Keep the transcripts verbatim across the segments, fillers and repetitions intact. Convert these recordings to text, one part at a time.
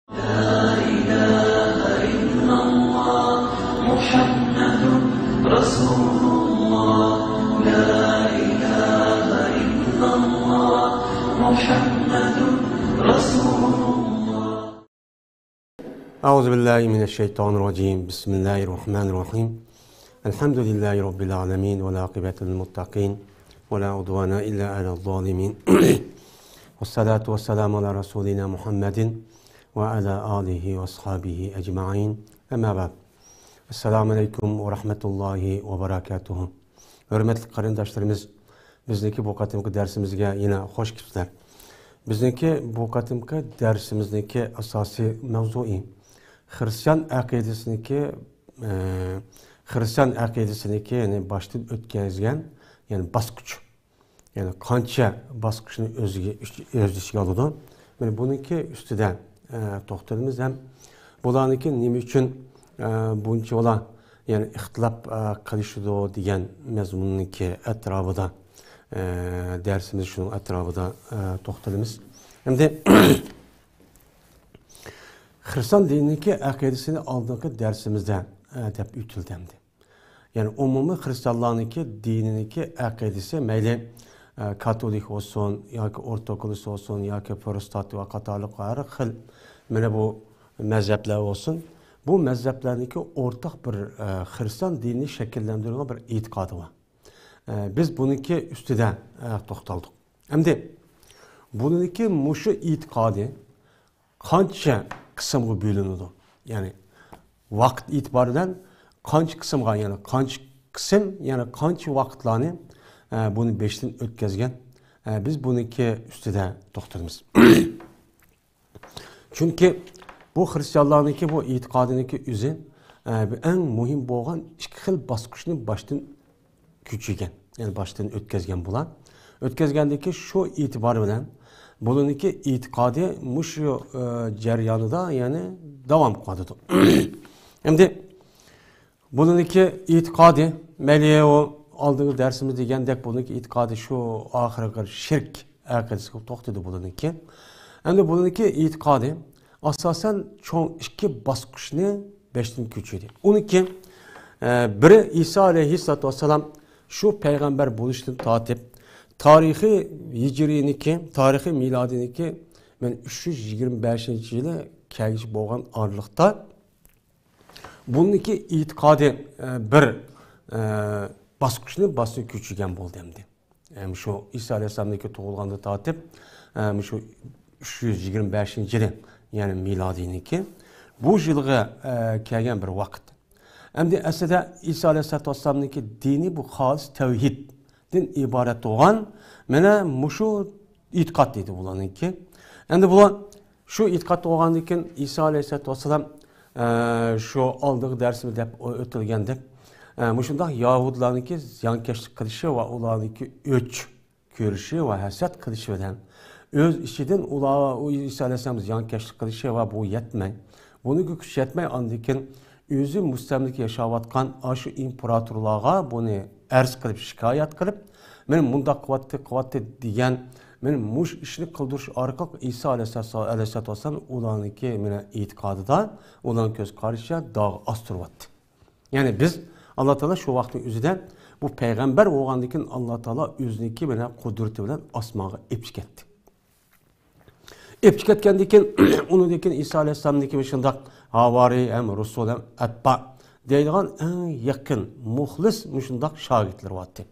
لا إله إلا الله محمد رسول الله. لا إله إلا الله محمد رسول الله. أعوذ بالله من الشيطان الرجيم. بسم الله الرحمن الرحيم. الحمد لله رب العالمين، والعاقبة للمتقين، ولا عدوان إلا على الظالمين. والصلاة والسلام على رسولنا محمد وعلى آله وأصحابه أجمعين. أما بعد. السلام عليكم ورحمة الله وبركاته. ھۆرمەتلىك قېرىنداشلىرىمىز، بىزنىڭكى بۇ قېتىمقى دەرسىمىزگە يەنە خوش كېلىپسىلەر. بىزنىڭكى بۇ قېتىمقى دەرسىمىزنىڭكى ئاساسىي مەۋزۇيى خىرىستىيان ئەقىدىسىنىڭكى، ئە، خىرىستىيان ئەقىدىسىنىڭكى، يەنى باشتىن ئۆتكۈزگەن، يەنى باسقۇچ. يەنى قانچە باسقۇچنى ئۆزىگە، ئۆز ئىچىگە ئالىدۇ؟ مانا بۇنىڭكى ئۈستىدە، ئە، توختىلىمىز ھەم بۇلارنىڭكى نېمە ئۈچۈن، ئە، بۇنچىۋالا، يەنى ئىختىلاپ، ئە، قىلىشىدۇ دېگەن مەزمۇننىڭكى ئەتراپىدا، ئە، دەرسىمىز شۇنىڭ ئەتراپىدا، ئە، توختىلىمىز. ئەمدى خىرىستىيان دىنىنىڭكى ئەقىدىسىنى ئالدىنقى دەرسىمىزدە، ئە، دەپ ئۆتۈلدى ئەمدى. يەنى ئومۇمىي خىرىستىيانلارنىڭكى دىنىنىڭكى ئەقىدىسى مەيلى، ئە، كاتولىك بولسۇن، ياكى ئورتوكلىس بولسۇن، ياكى پروتېستانت ۋە قاتارلىق ھەر خىل مانا بۇ مەزھەپلەر بولسۇن، بۇ مەزھەپلەرنىڭكى ئورتاق بىر، ئە، خىرىستىيان دىنىنى شەكىللەندۈرىدىغان بىر ئېتىقادى بار. ئە، بىز بۇنىڭكى ئۈستىدە، ئە، توختالدۇق. ئەمدى بۇنىڭكى مۇشۇ ئېتىقادى قانچە قىسىمغا بۆلۈنىدۇ؟ يەنى ۋاقىت ئېتىبارى بىلەن قانچە قىسىمغا، يەنى قانچە قىسىم، يەنى قانچە ۋاقىتلارنى، ئە، بۇنى بېشىدىن ئۆتكەزگەن؟ ئە، بىز بۇنىڭكى ئۈستىدە توختىلىمىز. چۈنكى بۇ خىرىستىيانلارنىڭكى بۇ ئېتىقادىنىڭكى ئۆزى، ئە، بۇ ئەڭ مۇھىم بولغان ئىككى خىل باسقۇچنى باشتىن كۆچۈرگەن، يەنى باشتىن ئۆتكەزگەن بۇلار. ئۆتكەزگەندىكى شۇ ئېتىبارى بىلەن بۇلارنىڭكى ئېتىقادى مۇشۇ، ئە، جەريانىدا، يەنى داۋام قىلىۋاتىدۇ. ئەمدى بۇلارنىڭكى ئېتىقادى، مەيلى ئۇ ئالدىنقى دەرسىمىز دېگەندەك، بۇلارنىڭكى ئېتىقادى شۇ ئاخىرقى شىرك ئەقىدىسىگە توختىدى بۇلارنىڭكى. ئەمدى بۇلارنىڭكى ئېتىقادى ئاساسەن چوڭ ئىككى باسقۇچنى باشتىن كۆچۈردى. ئۇنىڭكى، ئە، بىرى ئىسا ئەلەيھىسسالاتۇ ۋەسسالام شۇ پەيغەمبەر بولۇشتىن تارتىپ، تارىخىي ھىجرىينىكى، تارىخىي مىلادىينىكى، مەن ئۈچ يۈز يىگىرمە بەشىنچى يىلى كەلگۈچە بولغان ئارىلىقتا بۇنىڭكى ئېتىقادى، ئە، بىر، ئە، باسقۇچنى باسقۇچ كۆچۈرگەن بولدى ئەمدى. ئە، مۇشۇ ئىسا ئەلەيھىسسالامنىڭكى تۇغۇلغاندىن تارتىپ، ئە، مۇشۇ ئۈچ يۈز يىگىرمە بەشىنچى يىلى، يەنى مىلادىينىڭكى بۇ يىلغا، ئە، كەلگەن بىر ۋاقىت. ئەمدى ئەسلىدە ئىسا ئەلەيھىسسالاتۇ ۋەسسالامنىڭكى دىنى بۇ خالىس تەۋھىدتىن ئىبارەت بولغان، مانا مۇشۇ ئېتىقاد ئىدى بۇلارنىڭكى. ئەمدى بۇلار شۇ ئېتىقاد بولغاندىن كېيىن ئىسا ئەلەيھىسسالاتۇ ۋەسسالام، ئە، شۇ ئالدىنقى دەرسىمىزدە دەپ ئۆتۈلگەندەك، ئە، مۇشۇنداق يەھۇدىيلارنىڭكى زىيانكەشلىك قىلىشى ۋە ئۇلارنىڭكى ئۆچ كۆرۈشى ۋە ھەسەت قىلىشى بىلەن ئۆز ئىچىدىن ئۇلار، ئۇ ئىسا ئەلەيھىسسالام زىيانكەشلىك قىلىشى ۋە بۇ يەتمەي، بۇنىڭغا كۈچ يەتمەي، ئاندىن كېيىن ئۆزى مۇستەملىكە ياشاۋاتقان ئاشۇ ئىمپېراتورلارغا بۇنى ئەرز قىلىپ، شىكايەت قىلىپ، مېنى مۇنداق قىلىۋەتتى، قىلىۋەتتى دېگەن، مېنى مۇشۇ ئىشنى قىلدۇرۇش ئارقىلىق ئىسا ئەلەيھىسسالام، ئەلەيھىسسالام ئۇلارنىڭكى مېنى ئېتىقادىدا، ئۇلارنىڭ كۆز قارىشىدا داغ ئاستۇرۇۋەتتى. يەنى بىز ئاللا تائالا شۇ ۋاقىتنىڭ ئۆزىدە بۇ پەيغەمبەر بولغاندىن كېيىن ئاللا تائالا ئۆزىنىڭكى بىلەن قۇدرىتى بىلەن ئاسمانغا ئېپچىكەتتى. ئېپچىكەتكەندىن كېيىن، ئۇنىڭدىن كېيىن ئىسا ئەلەيھىسسالامنىڭكى مۇشۇنداق ھاۋارىي ھەم رۇسۇل ھەم ئەتبا دەيدىغان ئەڭ يېقىن، مۇخلىس مۇشۇنداق شاگىرتلىرى بارتى.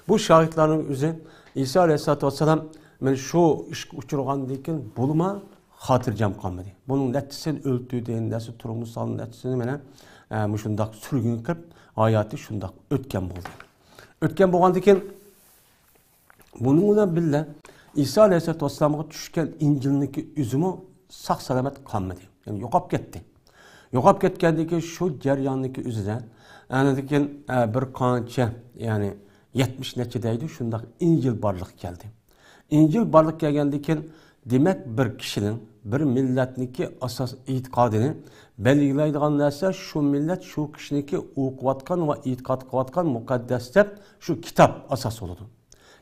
بۇ شاگىرتلارنىڭ ئۆزى ئىسا ئەلەيھىسسالاتۇ ۋەسسالام مانا شۇ ئىشقا ئۇچرىغاندىن كېيىن بولىمۇ خاتىرجەم قالمىدى. بۇنىڭ نەچچىسىنى ئۆلتۈردى، نەچچە تۇرمۇسال، نەچچىسىنى مانا، ئە، مۇشۇنداق سۈرگۈن قىلىپ، ھاياتى شۇنداق ئۆتكەن بولدى. ئۆتكەن بولغاندىن كېيىن، بۇنىڭ بىلەن بىللە، ئىسا ئەلەيھىسسالاتۇ ۋەسسالامغا چۈشكەن ئىنجىلنىڭكى ئۆزىمۇ ساق-سالامەت قالمىدى. يەنى يوقاپ كەتتى. يوقاپ كەتكەندىن كېيىن شۇ جەرياننىڭكى ئۆزىدە، ئاندىن كېيىن، ئە، بىر قانچە، يەنى يەتمىش نەچچە دەيدۇ، شۇنداق ئىنجىل بارلىققا كەلدى. ئىنجىل بارلىققا كەلگەندىن كېيىن، دېمەك، بىر كىشىنىڭ، بىر مىللەتنىڭكى ئاساس ئېتىقادىنى بەلگىلەيدىغان نەرسە شۇ مىللەت شۇ كىشىنىڭكى ئوقۇۋاتقان ۋە ئېتىقاد قىلىۋاتقان مۇقەددەس دەپ شۇ كىتاب ئاساس بولىدۇ.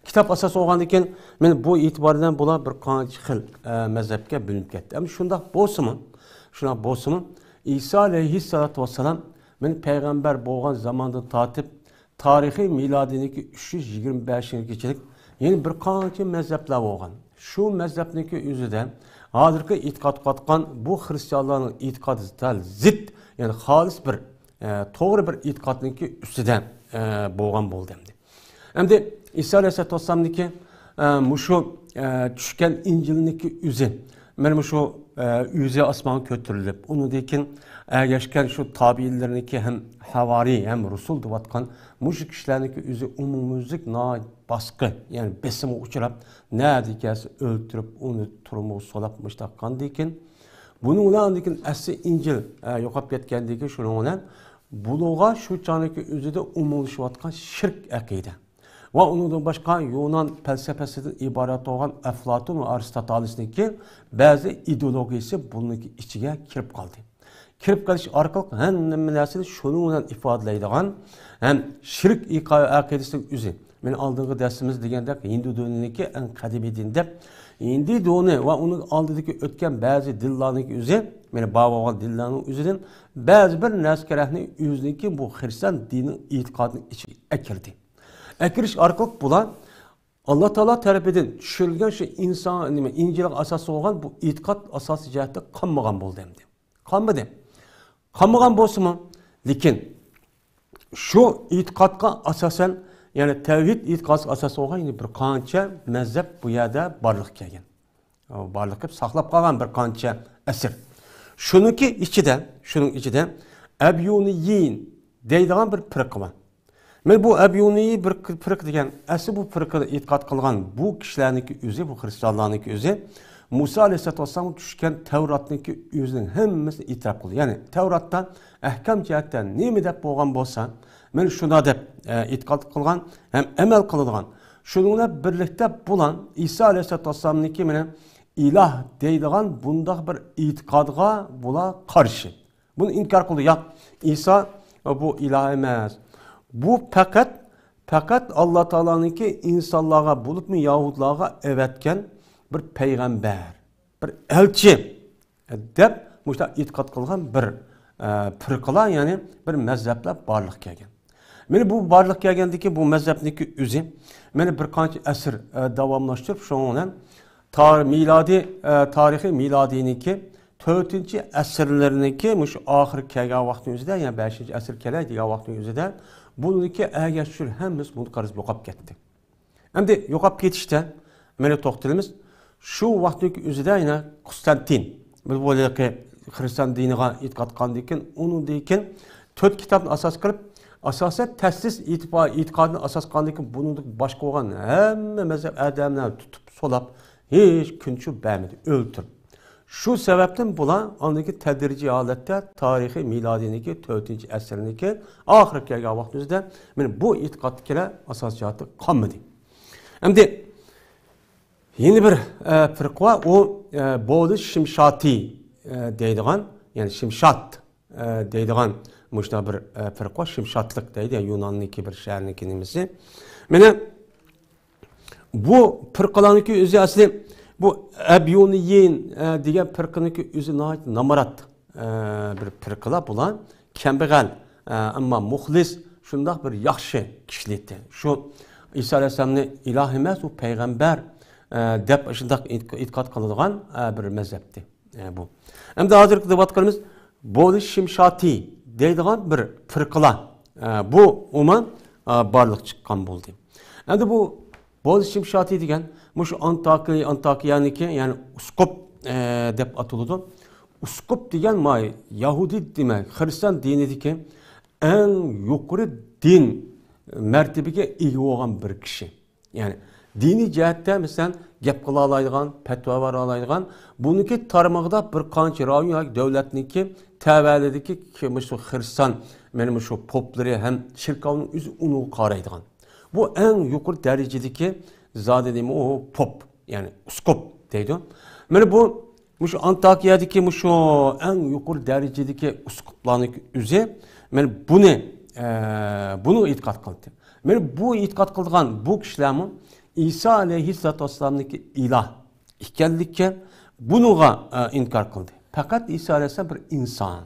كىتاب ئاساس بولغاندىن كېيىن، مانا بۇ ئېتىبار بىلەن بۇلار بىر قانچە خىل، ئە، مەزھەپكە بۆلۈنۈپ كەتتى. ئەمما شۇنداق بولسىمۇ، شۇنداق بولسىمۇ، ئىسا ئەلەيھىسسالاتۇ ۋەسسالام مەن پەيغەمبەر بولغان زاماندىن تارتىپ، تارىخىي مىلادىينىڭكى ئۈچ يۈز يىگىرمە بەشىنچى يىلىغىچىلىك يەنە بىر قانچە مەزھەپلەر بولغان. شۇ مەزھەپنىڭكى ئۆزىدە ھازىرقى ئېتىقاد قىلىۋاتقان بۇ خرىستىيانلارنىڭ ئېتىقادىغا زىت، يەنى خالىس بىر، ئە، توغرا بىر ئېتىقادنىڭكى ئۈستىدە، ئە، بولغان بولدى ئەمدى. ئەمدى ئىسا ئەلەيھىسسالاتۇ ۋەسسالامنىڭكى، ئە، مۇشۇ، ئە، چۈشكەن ئىنجىلنىڭكى ئۆزى، مانا مۇشۇ، ئە، ئۆزى ئاسمانغا كۆتۈرۈلۈپ، ئۇنىڭدىن كېيىن ئەگەشكەن شۇ تابىئىنلىرىنىڭكى ھەم ھاۋارىي، ھەم رۇسۇل دەۋاتقان مۇشۇ كىشىلەرنىڭكى ئۆزى ئومۇميۈزلۈك ناھايىتى باسقى، يەنى بېسىمغا ئۇچراپ، نەدە كەلسە ئۆلتۈرۈپ، ئۇنى تۈرمىگە سولاپ، مۇشۇنداق قىلغاندىن كېيىن، بۇنىڭ بىلەن ئاندىن كېيىن ئەسلى ئىنجىل، ئە، يوقاپ كەتكەندىن كېيىن، شۇنىڭ بىلەن بۇلارغا شۇ چاغنىڭكى ئۆزىدە ئومۇملىشىۋاتقان شىرك ئەقىدە ۋە ئۇنىڭدىن باشقا يۇنان پەلسەپىسىدىن ئىبارەت بولغان ئەفلاتون ۋە ئارستوتالېسنىڭكى بەزى ئىدېئولوگىيىسى بۇنىڭكى ئىچىگە كىرىپ قالدى. كىرىپ قېلىش ئارقىلىق ھەممە نەرسىنى شۇنىڭ بىلەن ئىپادىلەيدىغان ھەم شىرك ئىقا-، ئەقىدىسىنىڭ ئۆزى. مانا ئالدىنقى دەرسىمىزدە دېگەندەك، ھىندۇ دىنىنىڭكى ئەڭ قەدىمىي دىن دەپ، ھىندۇ دىنى ۋە ئۇنىڭ ئالدىدىكى ئۆتكەن بەزى دىنلارنىڭكى ئۆزى، مانا بار بولغان دىنلارنىڭ ئۆزىدىن بەزى بىر نەرسە-كەرەكنى ئۆزىنىڭكى بۇ خىرىستىيان دىنىنىڭ ئېتىقادىنىڭ ئىچىگە ئەكىردى. ئەكىرىش ئارقىلىق بۇلار ئاللا تائالا تەرىپىدىن چۈشۈرۈلگەن شۇ ئىنسان، نېمە، ئىنجىلغا ئاساس بولغان بۇ ئېتىقاد ئاساسىي جەھەتتە قانمىغان بولدى ئەمدى. قانمىدى. قانمىغان بولسىمۇ، لېكىن شۇ ئېتىقادقا ئاساسەن، يەنى تەۋھىد ئېتىقادىغا ئاساس بولغان يەنە بىر قانچە مەزھەپ بۇ يەردە بارلىققا كەلگەن. بارلىققا كېلىپ ساقلاپ قالغان بىر قانچە ئەسىر. شۇنىڭكى ئىچىدە، شۇنىڭ ئىچىدە ئەبيۇنىيين دەيدىغان بىر پىرقە بار. مانا بۇ ئەبيۇنىي بىر پىرقە دېگەن، ئەسلى بۇ پىرقىدە ئېتىقاد قىلغان بۇ كىشىلەرنىڭكى ئۆزى، بۇ خرىستىيانلارنىڭكى ئۆزى مۇسا ئەلەيھىسسالاتۇ ۋەسسالامغا چۈشكەن تەۋراتنىڭكى ئۆزىنىڭ ھەممىسىنى ئېتىراپ قىلدى. يەنى تەۋراتتا ئەھكام جەھەتتە نېمە دەپ بولغان بولسا، مانا شۇنداق دەپ، ئە، ئېتىقاد قىلغان ھەم ئەمەل قىلىدىغان. شۇنىڭ بىلەن بىرلىكتە بۇلار ئىسا ئەلەيھىسسالاتۇ ۋەسسالامنىڭكى مانا ئىلاھ دەيدىغان بۇنداق بىر ئېتىقادىغا بۇلار قارشى. بۇنى ئىنكار قىلدى. ياق، ئىسا بۇ ئىلاھ ئەمەس. بۇ پەقەت، پەقەت ئاللا تائالانىڭكى ئىنسانلارغا، بولۇپمۇ يەھۇدلارغا ئەۋەتكەن بىر پەيغەمبەر، بىر ئەلچى دەپ مۇشۇنداق ئېتىقاد قىلغان بىر، ئە، پىرقىلار، يەنى بىر مەزھەپلەر بارلىققا كەلگەن. مانا بۇ بارلىققا كەلگەندىكى بۇ مەزھەپنىڭكى ئۆزى، مانا بىر قانچە ئەسىر، ئە، داۋاملاشتۇرۇپ، شۇنىڭ بىلەن تار-، مىلادىي، ئە، تارىخىي مىلادىينىڭكى تۆتىنچى ئەسىرلىرىنىڭكى مۇشۇ ئاخىرى كەلگەن ۋاقىتنىڭ ئۆزىدە، يەنى بەشىنچى ئەسىر كېلەي دېگەن ۋاقىتنىڭ ئۆزىدە بۇنىڭكى ئەگەشتۈر ھەممىسى بۇنى قارىسا يوقاپ كەتتى. ئەمدى يوقاپ كېتىشتە مانا توختىلىمىز. شۇ ۋاقىتنىڭ ئۆزىدە يەنە قۇستانتىن، بۇ ھېلىقى خىرىستىيان دىنىغا ئېتىقاد قىلغاندىن كېيىن، ئۇنىڭدىن كېيىن تۆت كىتابنى ئاساس قىلىپ، ئاساسەن تەسلىس ئېتىپا-، ئېتىقادىنى ئاساس قىلغاندىن كېيىن، بۇنىڭدىن باشقا بولغان ھەممە مەزھەپ ئادەملەرنى تۇتۇپ، سولاپ، ھېچ كۈنچۈ بەرمىدى، ئۆلتۈردى. شۇ سەۋەبتىن بۇلار ئاندىكى تەدرىجىي ھالەتتە تارىخىي مىلادىينىڭكى تۆتىنچى ئەسىرنىڭكى ئاخىرى كەلگەن ۋاقتىمىزدا مانا بۇ ئېتىقادتىكىلەر ئاساسىي جەھەتتە قالمىدى. ئەمدى يەنە بىر، ئە، پىرقە بار، ئۇ، ئە، بولى شىمشاتى، ئە، دەيدىغان، يەنى شىمشات، ئە، دەيدىغان مۇشۇنداق بىر، ئە، پىرقە بار، شىمشاتلىق دەيدۇ، يەنى يۇناننىڭكى بىر شەھىرىنىڭكى نېمىسى. مانا بۇ پىرقىلارنىڭكى ئۆزى ئەسلى، بۇ ئەبيۇنىيين، ئە، دېگەن پىرقىنىڭكى ئۆزى ناھايىتى نامرات، ئە، بىر پىرقىلار بۇلار. كەمبەغەل، ئە، ئەمما مۇخلىس، شۇنداق بىر ياخشى كىشىلىكتى. شۇ ئىسا ئەلەيھىسسالامنى ئىلاھ ئەمەس، ئۇ پەيغەمبەر، ئە، دەپ شۇنداق ئېتىق-، ئېتىقاد قىلىدىغان، ئە، بىر مەزھەپتى. ئە، بۇ. ئەمدى ھازىرقى دەۋاتقىنىمىز بولى شىمشاتى دەيدىغان بىر پىرقىلار، ئە، بۇ ئومان، ئە، بارلىققا چىققان بولدى. ئەمدى بۇ بولى شىمشاتى دېگەن مۇشۇ ئانتاكى-، ئانتاكىيەنىڭكى، يەنى ئۇسقۇپ، ئە، دەپ ئاتىلىدۇ. ئۇسقۇپ دېگەن ما يەھۇدىي، دېمەك، خىرىستىيان دىنىدىكى ئەڭ يۇقىرى دىن مەرتىۋىگە ئىگە بولغان بىر كىشى. يەنى دىنىي جەھەتتە، مەسىلەن، گەپ قىلالايدىغان، پەتىۋا بېرەلايدىغان، بۇنىڭكى تارمىقىدا بىر قانچە رايون ياكى دۆلەتنىڭكى تەۋەلىكىدىكى مۇشۇ خىرىستان، مانا مۇشۇ پوپلىرى ھەم چېركاۋنىڭ ئۆزى ئۇنىڭغا قارايدىغان. بۇ ئەڭ يۇقىرى دەرىجىدىكى زادى نېمە ئۇ پوپ، يەنى ئۇسقۇپ دەيدۇ. مانا بۇ مۇشۇ ئانتاكىيەدىكى مۇشۇ ئەڭ يۇقىرى دەرىجىدىكى ئۇسقۇپلارنىڭ ئۆزى، مانا بۇنى، ئە، بۇنىڭغا ئېتىقاد قىلدى. مانا بۇ ئېتىقاد قىلىدىغان بۇ كىشىلەرمۇ ئىسا ئەلەيھىسسالاتۇ ۋەسسالامنىڭكى ئىلاھ ئىكەنلىككە بۇنىڭغا، ئە، ئىنكار قىلدى. پەقەت ئىسا ئەلەيھىسسالام بىر ئىنسان.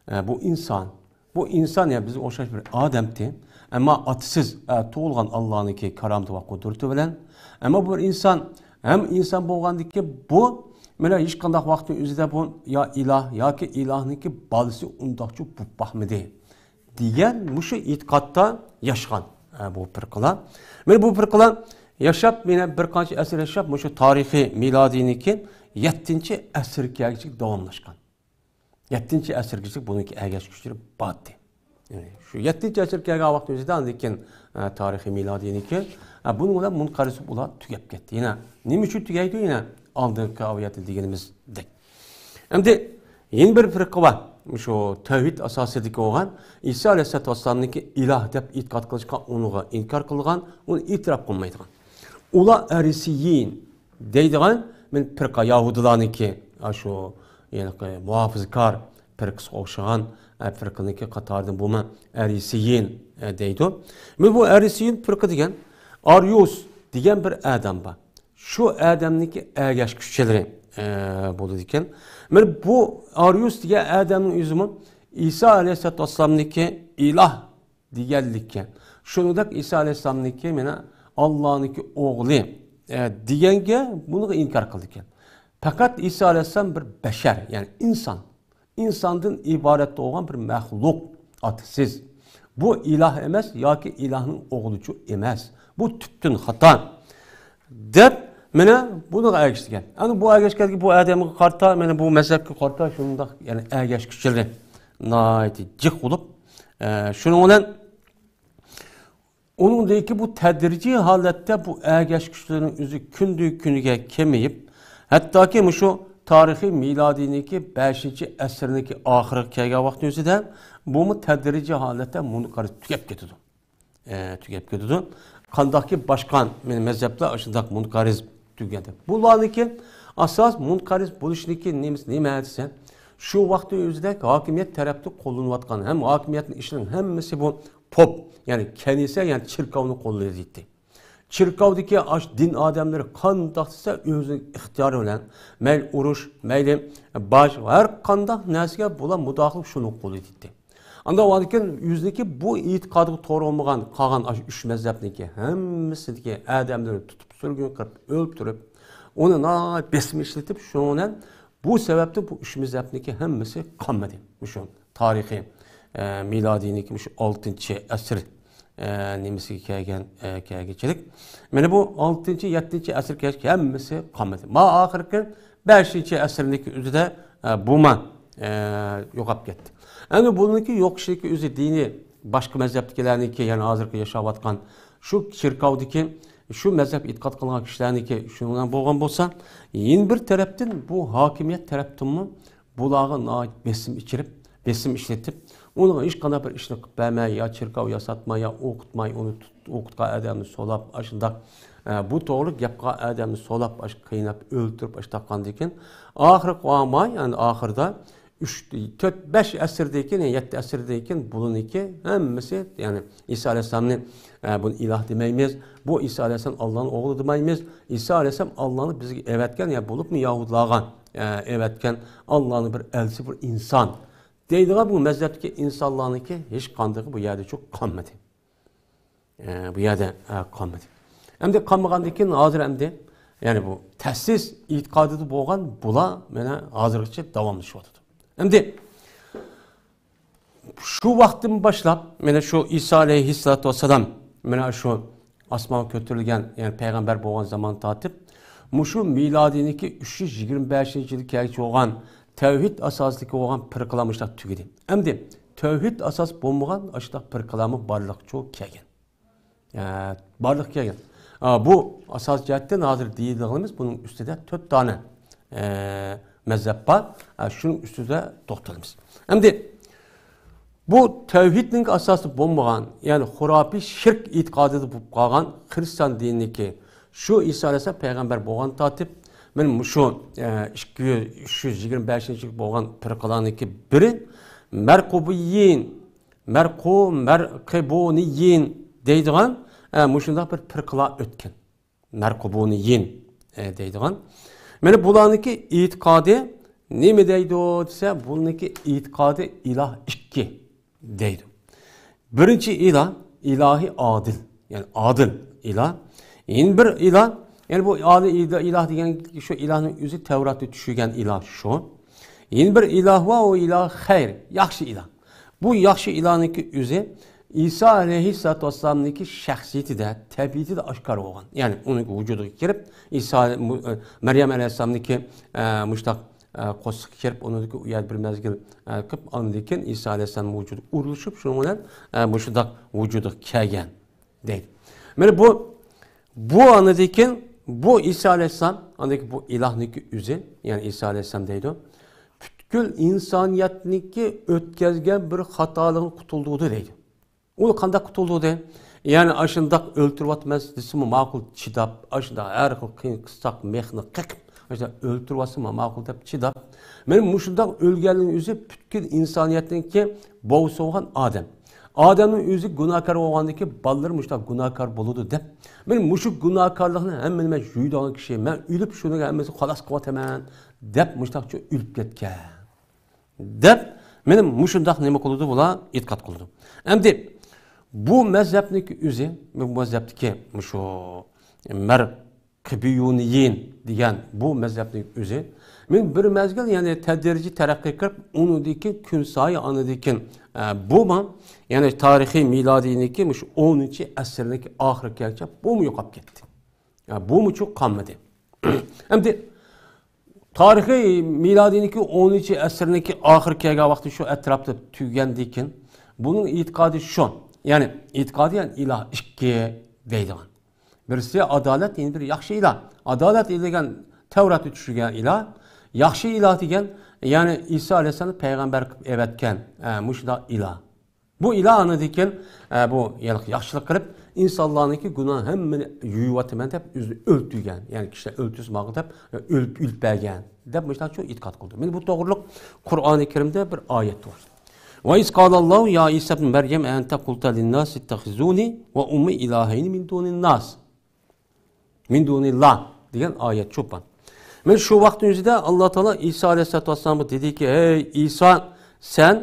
ئە، بۇ ئىنسان. بۇ ئىنسان، يەنى بىزگە ئوخشاش بىر ئادەمتى. ئەمما ئاتىسىز، ئە، تۇغۇلغان ئاللانىڭكى كارامىتى ۋە قۇدرىتى بىلەن. ئەمما بۇ بىر ئىنسان، ھەم ئىنسان بولغاندىكى بۇ، مانا ھېچقانداق ۋاقىتنىڭ ئۆزىدە بۇ يا ئىلاھ ياكى ئىلاھنىڭكى بالىسى ئۇنداقچە بولۇپ باقمىدى. دېگەن مۇشۇ ئېتىقادتا ياشىغان، ئە، بۇ پىرقىلار. مانا بۇ پىرقىلار ياشاپ، يەنە بىر قانچە ئەسىر ياشاپ، مۇشۇ تارىخىي مىلادىينىڭكى يەتتىنچى ئەسىرگە كەلگۈچە داۋاملاشقان. يەتتىنچى ئەسىرگىچە بۇنىڭكى ئەگەشكۈچىلىرى باردى. يەنى شۇ يەتتىنچى ئەسىرگە كەلگەن ۋاقىتنىڭ ئۆزىدە ئاندىن كېيىن، ئە، تارىخىي مىلادىينىڭكى، ئە، بۇنىڭ بىلەن مۇنقەرز بولۇپ ئۇلار تۈگەپ كەتتى. يەنە نېمە ئۈچۈن تۈگەيدۇ؟ يەنە ئالدىنقى ئايەتتە دېگىنىمىزدەك. ئەمدى يەنە بىر پىرقە بار. شۇ تەۋھىد ئاساسىدىكى بولغان ئىسا ئەلەيھىسسالاتۇ ۋەسسالامنىڭكى ئىلاھ دەپ ئېتىقاد قىلىشقا، ئۇنىڭغا ئىنكار قىلغان، ئۇنى ئېتىراپ قىلمايدىغان. ئۇلار ئەرىسىيين دەيدىغان بىر پىرقە، يەھۇدىيلارنىڭكى، ئاشۇ، يەنى، مۇھاپىزىكار پىرقىسىغا ئوخشىغان، ئە، پىرقىنىڭكى قاتارىدىن بولما ئەرىسىيين، ئە، دەيدۇ. مانا بۇ ئەرىسىيين پىرقە دېگەن ئاريۇس دېگەن بىر ئادەم بار. شۇ ئادەمنىڭكى ئەگەشكۈچىلىرى، ئە، بولىدىكەن. مانا بۇ ئاريۇس دېگەن ئادەمنىڭ ئۆزىمۇ ئىسا ئەلەيھىسسالاتۇ ۋەسسالامنىڭكى ئىلاھ دېگەنلىككە، شۇنىڭدەك ئىسا ئەلەيھىسسالامنىڭكى مانا ئاللانىڭكى ئوغلى، ئە، دېگەنگە، بۇنىڭغا ئىنكار قىلىدىكەن. پەقەت ئىسا ئەلەيھىسسالام بىر بەشەر، يەنى ئىنسان. ئىنساندىن ئىبارەت بولغان بىر مەخلۇق، ئاتىسىز. بۇ ئىلاھ ئەمەس ياكى ئىلاھنىڭ ئوغلىچۇ ئەمەس. بۇ تۈپتىن خاتا، دەپ، مانا بۇنىڭغا ئەگەشتىگەن. ئەنە بۇ ئەگەشكەندىكى بۇ ئادەمگە قارىتا، مانا بۇ مەزھەپكە قارىتا شۇنداق، يەنى ئەگەشكۈچىلىرى ناھايىتى جىق بولۇپ، ئە، شۇنىڭ بىلەن ئۇنىڭدىكى بۇ تەدرىجىي ھالەتتە بۇ ئەگەشكۈچىلەرنىڭ ئۆزى كۈندىن كۈنگە كېمىيىپ، ھەتتاكى مۇشۇ تارىخىي مىلادىينىڭكى بەشىنچى ئەسىرنىڭكى ئاخىرىغا كەلگەن ۋاقىتنىڭ ئۆزىدە بۇمۇ تەدرىجىي ھالەتتە مۇنقەرز تۈگەپ كېتىدۇ. ئە، تۈگەپ كېتىدۇ. قانداقكى باشقا مەزھەپلەر شۇنداق مۇنقەرز تۈگىگەندەك. بۇلارنىڭكى ئاساس مۇنقەرز بولۇشنىڭكى نېمىسى، نېمە دېسە، شۇ ۋاقىتنىڭ ئۆزىدە ھاكىمىيەت تەرەپتە قوللىنىۋاتقان ھەم ھاكىمىيەتنىڭ ئىشلىرىنىڭ ھەممىسى بۇ پوپ، يەنى كەنىسە، يەنى چېركاۋنى قوللىدى. چېركاۋدىكى ئاش دىن ئادەملىرى قانداق دېسە، ئۆزىنىڭ ئىختىيارى بىلەن مەيلى ئۇرۇش، مەيلى باج، ھەر قانداق نەرسىگە بۇلار مۇداخىلە، شۇنى قوللىدى. ئاندىن ئۇنىڭدىن كېيىن ئۆزىنىڭكى بۇ ئېتىقادىغا توغرا بولمىغان قالغان ئاشۇ ئۈچ مەزھەپنىڭكى ھەممىسىدىكى ئادەملىرىنى تۇتۇپ سۈرگۈن قىلىپ ئۆلتۈرۈپ، ئۇنى ناھايىتى بېسىم ئىشلىتىپ، شۇنىڭ بىلەن بۇ سەۋەبتىن بۇ ئۈچ مەزھەپنىڭكى ھەممىسى قالمىدى. مۇشۇ تارىخىي، ئە، مىلادىينىڭكى مۇشۇ ئالتىنچى ئەسىر، ئە، نېمىسىگە كەلگەن، ئە، كەلگۈچىلىك. مانا بۇ ئالتىنچى، يەتتىنچى ئەسىر كەلگەچكە ھەممىسى قالمىدى. ما ئاخىرقى بەشىنچى ئەسىرنىڭكى ئۆزىدە، ئە، بۇما، ئە، يوقاپ كەتتى. ئەمدى بۇنىڭكى يوقىشىنىڭكى ئۆزى دىنىي باشقا مەزھەپتىكىلەرنىڭكى، يەنى ھازىرقى ياشاۋاتقان شۇ چېركاۋدىكى، شۇ مەزھەپ ئېتىقاد قىلغان كىشىلەرنىڭكى شۇنىڭ بولغان بولسا، يەنە بىر تەرەپتىن بۇ ھاكىمىيەت تەرەپتىنمۇ بۇلارغا ناھايىتى بېسىم ئېچىلىپ، بېسىم ئىشلىتىپ، ئۇنىڭغا ھېچقانداق بىر ئىشنى قىلىپ بەرمەي، يا چېركاۋ ياساتماي، يا ئوقۇتماي، ئۇنى تۇت-، ئوقۇتقان ئادەمنى سولاپ، ئاشۇنداق، ئە، بۇ توغرىلىق گەپ قىلغان ئادەمنى سولاپ، ئاشۇ قىيناپ، ئۆلتۈرۈپ، ئاشۇنداق قىلغاندىن كېيىن، ئاخىرى قالماي، يەنى ئاخىرىدا ئۈچ، تۆت، بەش ئەسىردىن كېيىن، يەتتە ئەسىردىن كېيىن بۇلىنىڭكى ھەممىسى، يەنى ئىسا ئەلەيھىسسالامنى، ئە، بۇنى ئىلاھ دېمەيمىز، بۇ ئىسا ئەلەيھىسسالام ئاللانىڭ ئوغلى دېمەيمىز، ئىسا ئەلەيھىسسالام ئاللانى بىزگە ئەۋەتكەن، يا بولۇپمۇ يەھۇدىيلارغا، ئە، ئەۋەتكەن ئاللانىڭ بىر ئەلچىسى، بىر ئىنسان دەيدىغان بۇ مەزھەپتىكى ئىنسانلارنىڭكى ھېچقاندىقى بۇ يەردىچۇ قالمىدى. ئە، بۇ يەردە، ئە، قالمىدى. ئەمدى قالمىغاندىن كېيىن ھازىر ئەمدى، يەنى بۇ تەسىس ئېتىقادىدا بولغان بۇلار مانا ھازىرغىچە داۋاملىشىۋاتىدۇ. ئەمدى شۇ ۋاقىتتىن باشلاپ، مانا شۇ ئىسا ئەلەيھىسسالاتۇ ۋەسسالام، مانا شۇ ئاسمانغا كۆتۈرۈلگەن، يەنى پەيغەمبەر بولغان زامان تارتىپ، مۇشۇ مىلادىينىڭكى ئۈچ يۈز يىگىرمە بەشىنچى يىلى كەلگۈچە بولغان تەۋھىد ئاساسىدىكى بولغان پىرقىلار مۇشۇنداق تۈگىدى. ئەمدى تەۋھىد ئاساس بولمىغان ئاشۇنداق پىرقىلارمۇ بارلىقچۇ كەلگەن. ئە، بارلىققا كەلگەن. ئا، بۇ ئاساسىي جەھەتتىن ھازىر دېيىدىغىنىمىز بۇنىڭ ئۈستىدە تۆت دانە، ئە، مەزھەپ بار. ئا، شۇنىڭ ئۈستىدە توختىلىمىز. ئەمدى بۇ تەۋھىدنىڭ ئاساسى بولمىغان، يەنى خۇراپىي شىرك ئېتىقادىدا بولۇپ قالغان خىرىستىيان دىنىنىڭكى شۇ ئىسا ئەلەيھىسسالام پەيغەمبەر بولغان تارتىپ، مانا مۇشۇ، ئە، ئىككى يۈز، ئۈچ يۈز يىگىرمە بەشىنچى يىل بولغان پىرقىلارنىڭكى بىرى مەرقۇبىيين، مەرقۇ، مەرقىبۇنىيين دەيدىغان، ئە، مۇشۇنداق بىر پىرقىلار ئۆتكەن. مەرقۇبۇنىيين، ئە، دەيدىغان. مانا بۇلارنىڭكى ئېتىقادى نېمە دەيدۇ دېسە، بۇنىڭكى ئېتىقادى ئىلاھ ئىككى دەيدۇ. بىرىنچى ئىلاھ، ئىلاھى ئادىل، يەنى ئادىل ئىلاھ. يەنە بىر ئىلاھ، يەنى بۇ ئادىل ئىلاھ دېگەن شۇ ئىلاھنىڭ ئۆزى تەۋراتتا چۈشۈرگەن ئىلاھ شۇ. يەنە بىر ئىلاھ ۋە ئۇ ئىلاھ خەير، ياخشى ئىلاھ. بۇ ياخشى ئىلاھنىڭكى ئۆزى ئىسا ئەلەيھىسسالاتۇ ۋەسسالامنىڭكى شەخسىيىتىدە، تەبىئىتىدە ئاشكارا بولغان. يەنى ئۇنىڭ ۋۇجۇدىغا كىرىپ، ئىسا، مۇ-، ئە، مەريەم ئەلەيھىسسالامنىڭكى، ئە، مۇشتاق، ئە، قورسىقىغا كىرىپ، ئۇنىڭدىكى ئۇ يەردە بىر مەزگىل، ئە، قىلىپ، ئاندىن كېيىن ئىسا ئەلەيھىسسالام ۋۇجۇدىغا ئۇرۇلۇشۇپ، شۇنىڭ بىلەن، ئە، مۇشۇنداق ۋۇجۇدىغا كەلگەن دەيدۇ. مانا بۇ، بۇ ئاندىن كېيىن بۇ ئىسا ئەلەيھىسسالام، ئاندىن كېيىن بۇ ئىلاھنىڭكى ئۆزى، يەنى ئىسا ئەلەيھىسسالام دەيدۇ، پۈتكۈل ئىنسانىيەتنىڭكى ئۆتكەزگەن بىر خاتالىقىنى قۇتۇلدۇردى دەيدۇ. ئۇ قانداق قۇتۇلدۇردى؟ يەنى ئاشۇنداق ئۆلتۈرۈۋاتىمەن دېسىمۇ ماقۇل چىداپ، ئاشۇنداق ھەر خىل قىيىن قىستاق مېخنى قېقىپ، ئاشۇنداق ئۆلتۈرۈۋاتسىمۇ ماقۇل دەپ چىداپ، مانا مۇشۇنداق ئۆلگەننىڭ ئۆزى پۈتكۈل ئىنسانىيەتنىڭكى بوۋىسى بولغان ئادەم. ئادەمنىڭ ئۆزى گۇناھكار بولغاندىن كېيىن بالىلىرى مۇشۇنداق گۇناھكار بولىدۇ دەپ، مانا مۇشۇ گۇناھكارلىقنى ھەممىنى مەن يۇيىدىغان كىشى، مەن ئۆلۈپ شۇنىڭ ھەممىسىنى خالاس قىلىۋاتىمەن دەپ مۇشۇنداقچە ئۆلۈپ كەتكەن. دەپ، مانا مۇشۇنداق نېمە قىلىدۇ بۇلار؟ ئېتىقاد قىلىدۇ. ئەمدى بۇ مەزھەپنىڭكى ئۆزى، بۇ مەزھەپتىكى مۇشۇ مەرقىبىيۇنىيىن دېگەن بۇ مەزھەپنىڭ ئۆزى، مانا بىر مەزگىل، يەنى تەدرىجىي تەرەققىي قىلىپ، ئۇنىڭدىن كېيىن كۈن سايە ئاندىن كېيىن، ئە، بۇمۇ، يەنى تارىخىي مىلادىينىڭكى مۇشۇ ئونىنچى ئەسىرنىڭكى ئاخىرى كەلگۈچە بۇمۇ يوقاپ كەتتى. ئە، بۇمۇچۇ قالمىدى. ئەمدى تارىخىي مىلادىينىڭكى ئونىنچى ئەسىرنىڭكى ئاخىرى كەلگەن ۋاقتى شۇ ئەتراپتا تۈگىگەندىن كېيىن، بۇنىڭ ئېتىقادى شۇ. يەنى ئېتىقادى، يەنى ئىلاھ ئىككى دەيدىغان. بىرسى ئادالەت، يەنە بىرى ياخشى ئىلاھ. ئادالەت دېگەن تەۋراتتا چۈشۈرگەن ئىلاھ، ياخشى ئىلاھ دېگەن، يەنى ئىسا ئەلەيھىسسالامنى پەيغەمبەر قىلىپ ئەۋەتكەن، ئە، مۇشۇنداق ئىلاھ. بۇ ئىلاھ ئاندىن كېيىن، ئە، بۇ ياخشىلىق قىلىپ، ئىنسانلارنىڭكى گۇناھ ھەممىنى يۇيۇۋاتىمەن دەپ ئۆزىنى ئۆلتۈرگەن. يەنى كىشىلەر ئۆلتۈرسە ماقۇل دەپ، ئۆلۈپ، ئۆلۈپ بەرگەن دەپ مۇشۇنداق ئېتىقاد قىلدى. مانا بۇ توغرۇلۇق قۇرئانى كەرىمدە بىر ئايەت بار. وَإِذْ قَالَ اللَّهُ يَا عِيسَى ابْنَ مَرْيَمَ أَأَنْتَ قُلْتَ لِلنَّاسِ اتَّخِذُونِي وَأُمِّيَ إِلَٰهَيْنِ مِنْ دُونِ اللَّهِ مىن دۇنىللا دېگەن ئايەت چوپان. مانا شۇ ۋاقىتنىڭ ئۆزىدە ئاللا تائالا ئىسا ئەلەيھىسسالاتۇ ۋەسسالامغا دېدىكى، ئەي ئىسا، سەن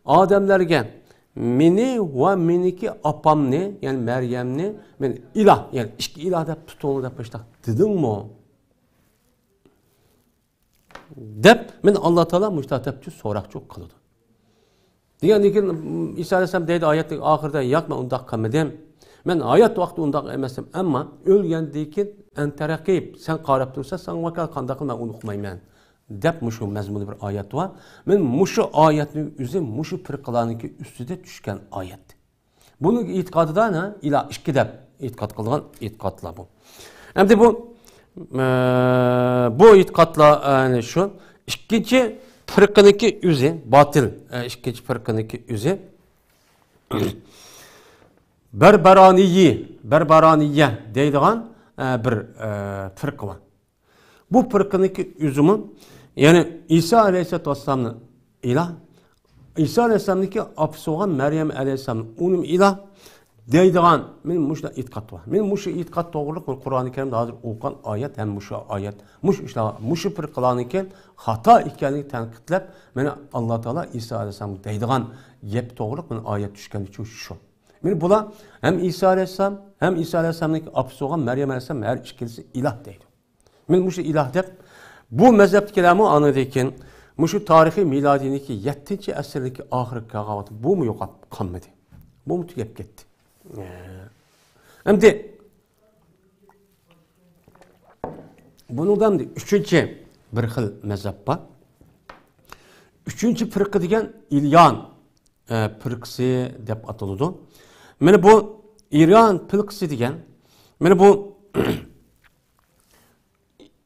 ئادەملەرگە مېنى ۋە مېنىڭكى ئاپامنى، يەنى مەريەمنى، مېنى ئىلاھ، يەنى ئىككى ئىلاھ دەپ تۇتۇڭلار دەپ مۇشۇنداق دېدىڭمۇ؟ دەپ، مانا ئاللا تائالا مۇشۇنداق دەپ سوراقچۇ قىلىدۇ. دېگەندىن كېيىن ئىسا ئەلەيھىسسالام دەيدۇ ئايەتنىڭ ئاخىرىدا، ياق، مەن ئۇنداق قىلمىدىم. مەن ھايات ۋاقتىدا ئۇنداق ئەمەستىم، ئەمما ئۆلگەندىن كېيىن ئەنتەرەقىب، سەن قاراپ تۇرسا، ساڭا ۋاكالەت قانداق قىلىپ مەن ئۇنى ئۇقمايمەن، دەپ مۇشۇ مەزمۇندا بىر ئايەت بار. مانا مۇشۇ ئايەتنىڭ ئۆزى مۇشۇ پىرقىلارنىڭكى ئۈستىدە چۈشكەن ئايەت. بۇنىڭ ئېتىقادىدا، ھە، ئىلاھ ئىككى دەپ ئېتىقاد قىلغان ئېتىقادلار بۇ. ئەمدى بۇ، ئە، بۇ ئېتىقادلار، ئە، شۇ ئىككىنچى پىرقىنىڭكى ئۆزى، باتىل، ئە، ئىككىنچى پىرقىنىڭكى ئۆزى بەربەرانىيى، بەربەرانىيە دەيدىغان، ئە، بىر، ئە، پىرقە بار. بۇ پىرقىنىڭكى ئۆزىمۇ، يەنى ئىسا ئەلەيھىسسالاتۇ ۋەسسالامنى ئىلاھ، ئىسا ئەلەيھىسسالامنىڭكى ئاپىسى بولغان مەريەم ئەلەيھىسسالامنى ئۇنىمۇ ئىلاھ دەيدىغان، مانا مۇشۇنداق ئېتىقاد بار. مانا مۇشۇ ئېتىقاد توغرۇلۇق قۇرئانى كەرىمدە ھازىر ئوقۇغان ئايەت ھەم مۇشۇ ئايەت، مۇشۇ ئىشلار، مۇشۇ پىرقىلارنىڭكى خاتا ئىكەنلىكىنى تەنقىدلەپ، مانا ئاللا تائالا ئىسا ئەلەيھىسسالام دەيدىغان گەپ توغرۇلۇق مانا ئايەت چۈشكەنلىكى شۇ. مانا بۇلار ھەم ئىسا ئەلەيھىسسالام، ھەم ئىسا ئەلەيھىسسالامنىڭكى ئاپىسى بولغان مەريەم ئەلەيھىسسالام ھەر ئىككىلىسى ئىلاھ دەيدۇ. مانا مۇشۇ ئىلاھ دەپ، بۇ مەزھەپتىكىلەرمۇ ئاندىن كېيىن مۇشۇ تارىخىي مىلادىينىڭكى يەتتىنچى ئەسىرنىڭكى ئاخىرىغا كەلگەن ۋاقىتتا بۇمۇ يوقاپ قالمىدى. بۇمۇ تۈگەپ كەتتى. ئەمدى بۇنىڭدا ئەمدى ئۈچىنچى بىر خىل مەزھەپ بار. ئۈچىنچى پىرقە دېگەن ئىليان، ئە، پىرقىسى دەپ ئاتىلىدۇ. مانا بۇ ئىليان پىرقىسى دېگەن، مانا بۇ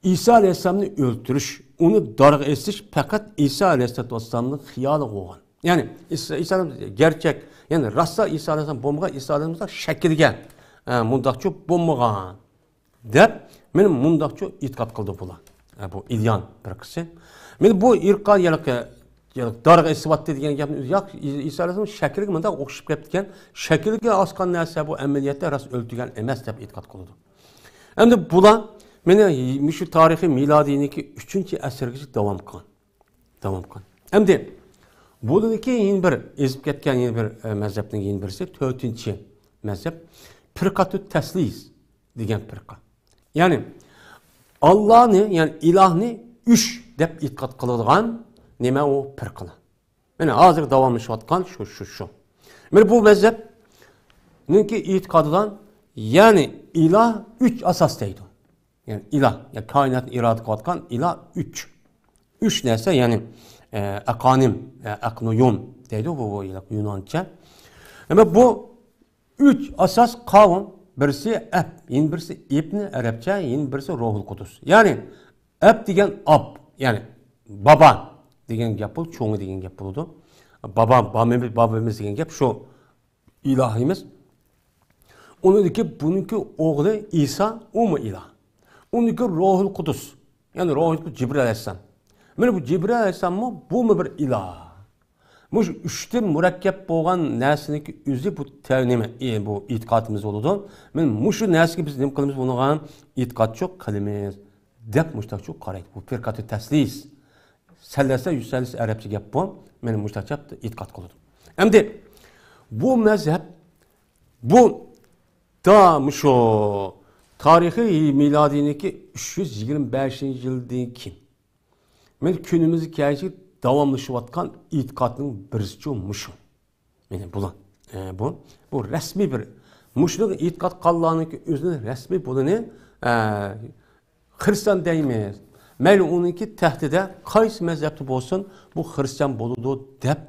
ئىسا ئەلەيھىسسالامنى ئۆلتۈرۈش، ئۇنى دارغا ئېسىش پەقەت ئىسا ئەلەيھىسسالاتۇ ۋەسسالامنىڭ خىيالىغا بولغان. يەنى ئىسا، ئىسا ئەلەيھىسسالام گەرچەك، يەنى راسلا ئىسا ئەلەيھىسسالام بولمىغان، ئىسا ئەلەيھىسسالام شەكلىگە، ئە، مۇنداقچۇ بولمىغان دەپ، مانا مۇنداقچۇ ئېتىقاد قىلدى بۇلار. ئە، بۇ ئىليان پىرقىسى. مانا بۇ ئىرقا يەنى، يەنى دارغا ئېسىۋاتتى دېگەن گەپنى ئۆزى، ياق، ئىسا ئەلەيھىسسالام شەكلىگە مۇنداق ئوخشىشىپ كەتكەن، شەكلىگە ئاسقان نەرسە بۇ ئەمەلىيەتتە راست ئۆلتۈرگەن ئەمەس دەپ ئېتىقاد قىلىدۇ. ئەمدى بۇلار مانا مۇشۇ تارىخىي مىلادىينىڭكى ئۈچىنچى ئەسىرگىچە داۋام قىلغان. داۋام قىلغان. ئەمدى بۇنىڭدىكى يەنە بىر ئېزىپ كەتكەن يەنە بىر، ئە، مەزھەپنىڭ يەنە بىرسى، تۆتىنچى مەزھەپ، پىرقەتۇت تەسلىس دېگەن پىرقە. يەنى ئاللانى، يەنى ئىلاھنى ئۈچ دەپ ئېتىقاد قىلىدىغان نېمە ئۇ پىرقىلار. مانا ھازىر داۋاملىشىۋاتقان شۇ، شۇ، شۇ. مانا بۇ مەزھەپنىڭكى ئېتىقادىدا، يەنى ئىلاھ ئۈچ ئاساس دەيدۇ. يەنى ئىلاھ، يەنى كائىناتنى ئىرادە قىلىۋاتقان ئىلاھ ئۈچ. ئۈچ نەرسە، يەنى، ئە، ئەقانىم، ئە، ئەقنۇيۇم دەيدۇ بۇ، بۇ يۇنانچە. ئەمما بۇ ئۈچ ئاساس قاۋۇم، بىرسى ئەپ، يەنە بىرسى ئىبنى، ئەرەبچە، يەنە بىرسى روھۇل قۇدۇس. يەنى ئەپ دېگەن ئاب، يەنى بابا دېگەن گەپ بولىدۇ، چوڭى دېگەن گەپ بولىدۇ. بابا، بابىمىز، بابىمىز دېگەن گەپ شۇ ئىلاھىمىز. ئۇنىڭدىكى بۇنىڭكى ئوغلى ئىسا، ئۇمۇ ئىلاھ. ئۇنىڭدىكى روھۇل قۇدۇس، يەنى روھۇل قۇدۇس جىبرىل ئەلەيھىسسالام. مانا بۇ جىبرىل ئەلەيھىسسالاممۇ، بۇمۇ بىر ئىلاھ. مۇشۇ ئۈچتىن مۇرەككەپ بولغان نەرسىنىڭكى ئۆزى بۇ تەۋ-، نېمە، ئى، بۇ ئېتىقادىمىز بولىدۇ. مانا مۇشۇ نەرسىگە بىز نېمە قىلىمىز بۇنىڭغا؟ ئېتىقادچۇ قىلىمىز، دەپ مۇشتاقچۇ قارايدۇ. بۇ پىرقەتۇ تەسلىس. سەللەسە، يۈز سەللىسە ئەرەبچە گەپ بۇ. مانا مۇشتاقچە ئېتىقاد قىلىدۇ. ئەمدى بۇ مەزھەپ، بۇ تا مۇشۇ تارىخىي مىلادىينىڭكى ئۈچ يۈز يىگىرمە بەشىنچى يىلدىن كېيىن، مانا كۈنىمىزگە كەلگۈچە داۋاملىشىۋاتقان ئېتىقادنىڭ بىرسىچۇ مۇشۇ. مانا بۇلار، ئە، بۇ، بۇ رەسمىي بىر، مۇشۇنىڭغا ئېتىقاد قىلغانلارنىڭكى ئۆزىنى رەسمىي بۇلىنى، ئە، خىرىستىيان دەيمىز. مەيلى ئۇنىڭكى تەھتىدە قايسى مەزھەپتە بولسۇن، بۇ خىرىستىيان بولىدۇ دەپ،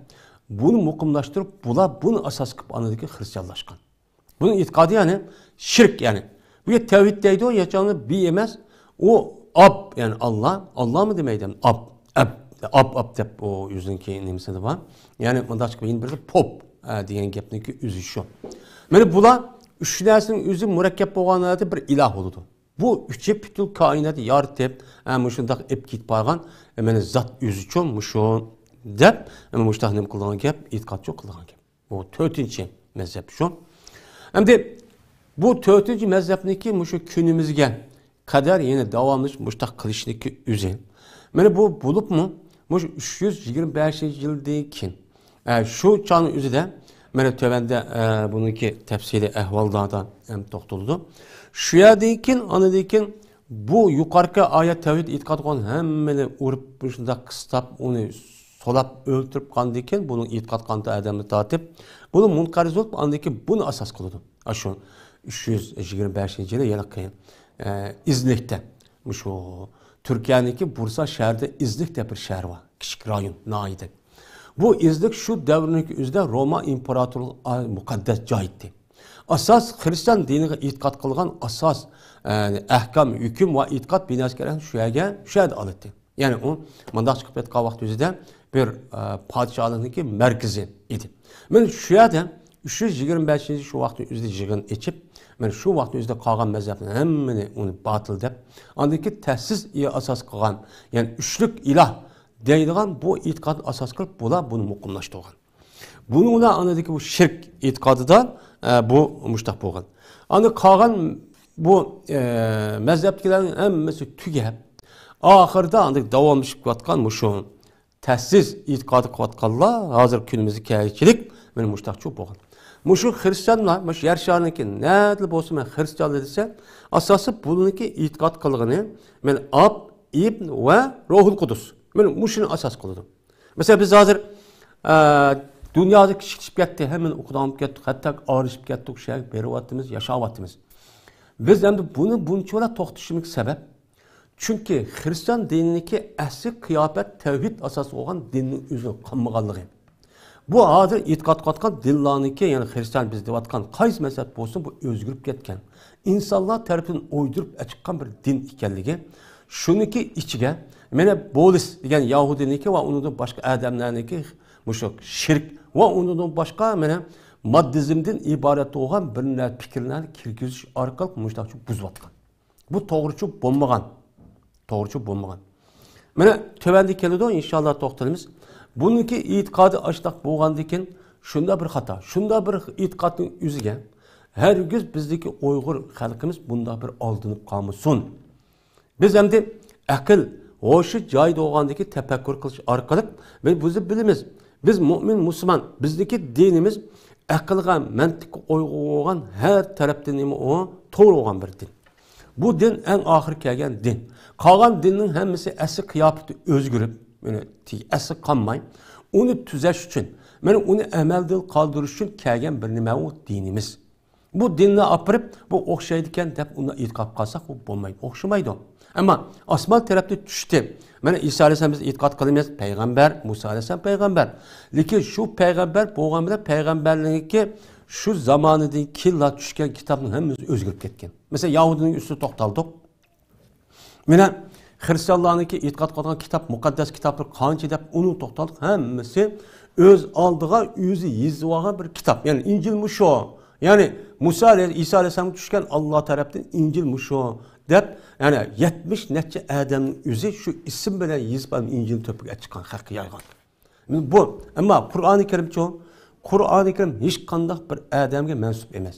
بۇنى مۇقىملاشتۇرۇپ، بۇلار بۇنى ئاساس قىلىپ ئاندىن كېيىن خىرىستىيانلاشقان. بۇنىڭ ئېتىقادى، يەنى شىرك، يەنى. بۇ يەردە تەۋھىد دەيدۇ، يەنى بى ئەمەس، ئۇ ئاب، يەنى ئاللا، ئاللامۇ دېمەيدۇ، ئەمدى ئاب، ئەب، ئاب، ئاب دەپ ئۇ ئۆزىنىڭكى نېمىسىدە بار. يەنى مۇنداق چىقىپ، يەنە بىرسى پوپ، ئە، دېگەن گەپنىڭكى ئۆزى شۇ. مانا بۇلار ئۈچ نەرسىنىڭ ئۆزى مۇرەككەپ بولغان ھالەتتە بىر ئىلاھ بولىدۇ. بۇ ئۈچى پۈتۈن كائىناتنى يارىتىپ، ئە، مۇشۇنداق ئېلىپ كېتىپ بارغان، ئە، مانا زات ئۆزىچۇ مۇشۇ دەپ، ئە، مۇشۇنداق نېمە قىلىدىغان گەپ، ئېتىقادچۇ قىلىدىغان گەپ. بۇ تۆتىنچى مەزھەپ شۇ. ئەمدى بۇ تۆتىنچى مەزھەپنىكى مۇشۇ كۈنىمىزگە قەدەر يەنە داۋاملىشىپ مۇشۇنداق قىلىشنىكى ئۆزى. مانا بۇ بولۇپمۇ مۇشۇ ئۈچ يۈز يىگىرمە بەشىنچى يىلدىن كېيىن، ئە، شۇ چاغنىڭ ئۆزىدە مانا تۆۋەندە، ئە، بۇنىڭكى تەپسىلىي ئەھۋاللاردا ھەم توختىلىدۇ. شۇ يەردىن كېيىن، ئاندىن كېيىن بۇ يۇقىرىقى ئايەت تەۋھىد ئېتىقاد قىلغان ھەممىنى ئۇرۇپ، مۇشۇنداق قىستاپ، ئۇنى سولاپ ئۆلتۈرۈپ قاندىن كېيىن، بۇنىڭ ئېتىقاد قىلغان ئادەمنى تارتىپ، بۇنى مۇنقەرز بولۇپ، ئاندىن كېيىن بۇنى ئاساس قىلىدۇ. ئاشۇ ئۈچ يۈز يىگىرمە بەشىنچى يىلى ھېلىقى، ئە، ئىزنىكتە، مۇشۇ تۈركىيەنىڭكى بۇرسا شەھىرىدە ئىزنىك دەپ بىر شەھەر بار، كىچىك رايون، ناھىيە. بۇ ئىزنىك شۇ دەۋرنىڭكى ئۆزىدە روما ئىمپېراتورلۇقى مۇقەددەس جاي ئىدى. ئاساس خىرىستىيان دىنىغا ئېتىقاد قىلغان ئاساس، ئە، ئەھكام، ھۆكۈم ۋە ئېتىقاد بىناسىكارلىقنى شۇ يەرگە، شۇ يەردە ئالاتتى. يەنى ئۇ مۇنداق چىقىپ كەتكەن ۋاقىت ئۆزىدە بىر، ئە، پادىشاھلىقنىڭكى مەركىزى ئىدى. مانا شۇ يەردە ئۈچ يۈز يىگىرمە بەشىنچى شۇ ۋاقىتنىڭ ئۆزىدە يىغىن ئېچىپ، مانا شۇ ۋاقىتنىڭ ئۆزىدە قالغان مەزھەپنى ھەممىنى ئۇنى باتىل دەپ، ئاندىن كېيىن تەسىس ئاساس قىلغان، يەنى ئۈچلۈك ئىلاھ دەيدىغان بۇ ئېتىقادنى ئاساس قىلىپ، بۇلار بۇنى مۇقىملاشتۇرغان. بۇنىڭ بىلەن ئاندىكى بۇ شىرك ئېتىقادىدا، ئە، بۇ مۇشتاق بولغان. ئاندىن قالغان بۇ، ئە، مەزھەپتىكىلەرنىڭ ھەممىسى تۈگەپ، ئاخىرىدا ئاندىن داۋاملىشىپ كېلىۋاتقان مۇشۇ تەسىس ئېتىقادى قىلىۋاتقانلار ھازىر كۈنىمىزگە كەلگۈچىلىك مانا مۇشتاقچۇ بولغان. مۇشۇ خىرىستىيانلار، مۇشۇ يەر شارىنىڭكى نەدىلا بولسا، مەن خىرىستىيانلار دېسە، ئاساسى بۇنىڭكى ئېتىقاد قىلغىنى، مانا ئاب، ئىبن ۋە روھۇل قۇدۇس. مانا مۇشۇنى ئاساس قىلىدۇ. مەسىلەن، بىز ھازىر، ئە، دۇنيادا كىچىكلىشىپ كەتتى، ھەممىنى ئۇقىدىغان بولۇپ كەتتۇق، ھەتتا ئارىلىشىپ كەتتۇق، شۇ يەرگە بېرىۋاتىمىز، ياشاۋاتىمىز. بىز ئەمدى بۇنى بۇنچىۋالا توختىتىشىمىزغا سەۋەب، چۈنكى خىرىستىيان دىنىنىڭكى ئەسلى قىياپەت تەۋھىد ئاساس بولغان دىننىڭ ئۆزىنىڭ قالمىغانلىقى. بۇ ھازىر ئېتىقاد قىلىۋاتقان دىنلارنىڭكى، يەنى خىرىستىيان بىز دەۋاتقان قايسى مەزھەپ بولسۇن، بۇ ئۆزگىرىپ كەتكەن، ئىنسانلار تەرىپىدىن ئويدۇرۇپ ئەچىققان بىر دىن ئىكەنلىكى، شۇنىڭكى ئىچىگە مانا بولىس دېگەن يەھۇدىينىڭكى ۋە ئۇنىڭدىن باشقا ئادەملەرنىڭكى مۇشۇ شىرك ۋە ئۇنىڭدىن باشقا مانا ماددىزمدىن ئىبارەت بولغان بىر نەرسە پىكىرلەرنى كىرگۈزۈش ئارقىلىق مۇشۇنداق بۇزۇۋاتقان. بۇ توغرىچۇ بولمىغان. توغرىچۇ بولمىغان. مانا تۆۋەندە كېلىدۇ، ئىنشاللا توختىلىمىز. بۇنىڭكى ئېتىقادى ئاشۇنداق بولغاندىكىن، شۇنداق بىر خاتا، شۇنداق بىر ئېتىقادنىڭ ئۆزىگە ھەرگىز بىزدىكى ئۇيغۇر خەلقىمىز بۇنداق بىر ئالدىنىپ قالمىسۇن. بىز ئەمدى ئەقىل ھوشى جايىدا بولغاندىكى تەپەككۇر قىلىش ئارقىلىق بىز بۇزۇپ بىلىمىز. بىز مۆمىن مۇسۇلمان، بىزدىكى دىنىمىز ئەقىلگە، مەنتىققە ئۇيغۇن بولغان ھەر تەرەپتىن نېمە ئۇ توغرا بولغان بىر دىن. بۇ دىن ئەڭ ئاخىرى كەلگەن دىن. قالغان دىننىڭ ھەممىسى ئەسلى قىياپىتى ئۆزگىرىپ، يەنى ئەسلى قالماي، ئۇنى تۈزەش ئۈچۈن، مانا ئۇنى ئەمەلدىن قالدۇرۇش ئۈچۈن كەلگەن بىر نېمە ئۇ دىنىمىز. بۇ دىننى ئاپىرىپ، بۇ ئوخشايدىكەن دەپ ئۇنداق ئېتىقاد قىلساق، بۇ بولمايدۇ، ئوخشىمايدۇ. ئەمما ئاسمان تەرەپتىن چۈشتى. مانا ئىسا ئەلەيھىسسالام بىز ئېتىقاد قىلىمىز، پەيغەمبەر، مۇسا ئەلەيھىسسالام پەيغەمبەر. لېكىن شۇ پەيغەمبەر بولغان بىلەن پەيغەمبەرلىكى شۇ زامانىدىن كېيىنلا چۈشكەن كىتابنىڭ ھەممىسى ئۆزگىرىپ كەتكەن. مەسىلەن، يەھۇدىينىڭ ئۈستىدە توختالدۇق. مانا خىرىستىيانلارنىڭكى ئېتىقاد قىلىدىغان كىتاب، مۇقەددەس كىتابلار قانچە دەپ ئۇنى توختالدۇق، ھەممىسى ئۆز ئالدىغا ئۆزى يېزىۋالغان بىر كىتاب. يەنى ئىنجىل مۇشۇ. يەنى مۇسا ئەلەي-، ئىسا ئەلەيھىسسالامغا چۈشكەن ئاللا تەرەپتىن ئىنجىل مۇشۇ دەپ، يەنى يەتمىش نەچچە ئادەمنىڭ ئۆزى شۇ ئىسىم بىلەن يېزىپ ئىنجىلنى تۆپىگە چىققان، خەققە يايغان. بۇ، ئەمما قۇرئانى كەرىمچۇ؟ قۇرئانى كەرىم ھېچقانداق بىر ئادەمگە مەنسۇپ ئەمەس.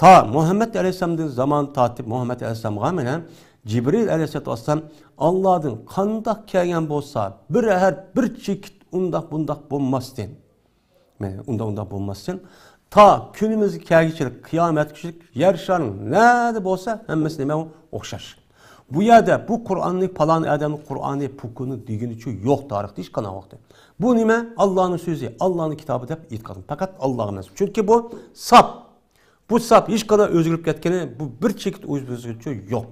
تا مۇھەممەد ئەلەيھىسسالامدىن زامان تارتىپ مۇھەممەد ئەلەيھىسسالامغا مانا جىبرىل ئەلەيھىسسالاتۇ ۋەسسالام ئاللادىن قانداق كەلگەن بولسا، بىر ھەرپ، بىر چېكىت ئۇنداق بۇنداق بولماستىن. مانا ئۇنداق ئۇنداق بولماستىن. تا كۈنىمىزگە كەلگۈچىلىك، قىيامەتكىچىلىك يەر شارىنىڭ نەدە بولسا ھەممىسى نېمە ئوخشاش. بۇ يەردە بۇ قۇرئاننى پالان ئادەمنىڭ قۇرئانى، پۇكۇنى دېگىنىچۇ يوق تارىختا ھېچقانداق ۋاقىتتا. بۇ نېمە؟ ئاللانىڭ سۆزى، ئاللانىڭ كىتابى دەپ ئېيتقان. پەقەت ئاللاغا مەنسۇپ. چۈنكى بۇ ساپ. بۇ ساپ ھېچقانداق ئۆزگىرىپ كەتكىنى، بۇ بىر چېكىت ئۆزگىرىشى يوق.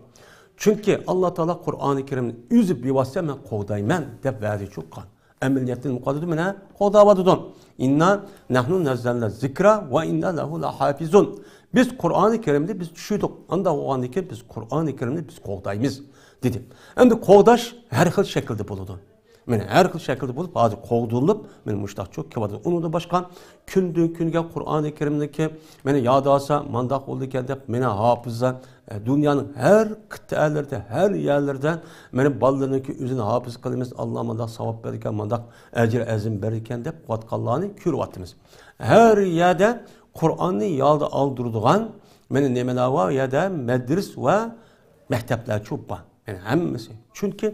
چۈنكى ئاللا تائالا قۇرئانى كەرىمنى ئۆزى بىۋاسىتە مەن قوغدايمەن دەپ ۋەدە قىلغان. ئەمەلىيەتتە نېمە قىلىۋاتىدۇ؟ مانا قوغداۋاتىدۇ. ئىننا نەھنۇ نەززەلنە زىكرا ۋە ئىننا لەھۇ لەھافىزۇن. بىز قۇرئانى كەرىمنى بىز چۈشۈردۇق. ئانداق بولغاندىن كېيىن بىز قۇرئانى كەرىمنى بىز قوغدايمىز، دېدى. ئەمدى قوغداش ھەر خىل شەكىلدە بولىدۇ. مانا ھەر خىل شەكىلدە بولۇپ، ھازىر قوغدىلىپ، مانا مۇشۇنداق چوق كېلىۋاتىدۇ. ئۇنىڭدىن باشقا كۈندىن كۈنگە قۇرئانى كەرىمنىكى مانا ياد ئالسا مانداق بولىدىكەن دەپ، مانا ھاپىزلار، ئە، دۇنيانىڭ ھەر قىتئەلىرىدە، ھەر يەرلىرىدە مانا بالىلىرىنىڭكى ئۆزىنى ھاپىز قىلىمىز، ئاللا مانداق ساۋاب بېرىدىكەن، مانداق ئەجىر ئەزىم بېرىدىكەن دەپ قىلىۋاتقانلارنى كۆرۈۋاتىمىز. ھەر يەردە قۇرئاننى ياد ئالدۇرىدىغان مانا نېمىلەر بار؟ يەردە مەدرىس ۋە مەكتەپلەرچۇ بار. يەنى ھەممىسى. چۈنكى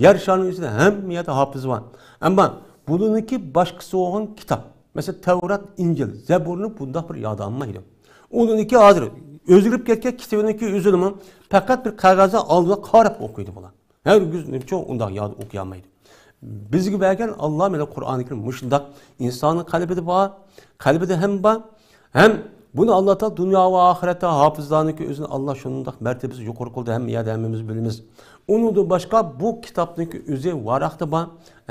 يەر شارىنىڭ ئۈستىدە ھەممە يەردە ھاپىز بار. ئەمما بۇنىڭكى باشقىسى بولغان كىتاب، مەسىلەن، تەۋرات، ئىنجىل، زەبۇرنى بۇنداق بىر ياد ئالمايدۇ. ئۇنىڭكى ھازىر ئۆزگىرىپ كەتكەن كىتابىنىڭكى ئۆزىنىمۇ پەقەت بىر قەغەزنىڭ ئالدىدا قاراپ ئوقۇيدۇ بۇلار. ھەرگىز نېمىچۇ ئۇنداق ياد ئوقۇيالمايدۇ. بىزگە بەرگەن ئاللا مانا قۇرئانى كەرىم مۇشۇنداق ئىنساننىڭ قەلبىدە بار، قەلبىدە ھەم بار، ھەم بۇنى ئاللا تائالا دۇنيا ۋە ئاخىرەتتە ھاپىزلارنىڭكى ئۆزىنى ئاللا شۇنداق مەرتىۋىسى يۇقىرى قىلدى، ھەممە يەردە ھەممىمىز بىلىمىز. ئۇنىڭدىن باشقا بۇ كىتابنىڭكى ئۆزى ۋاراقتا بار،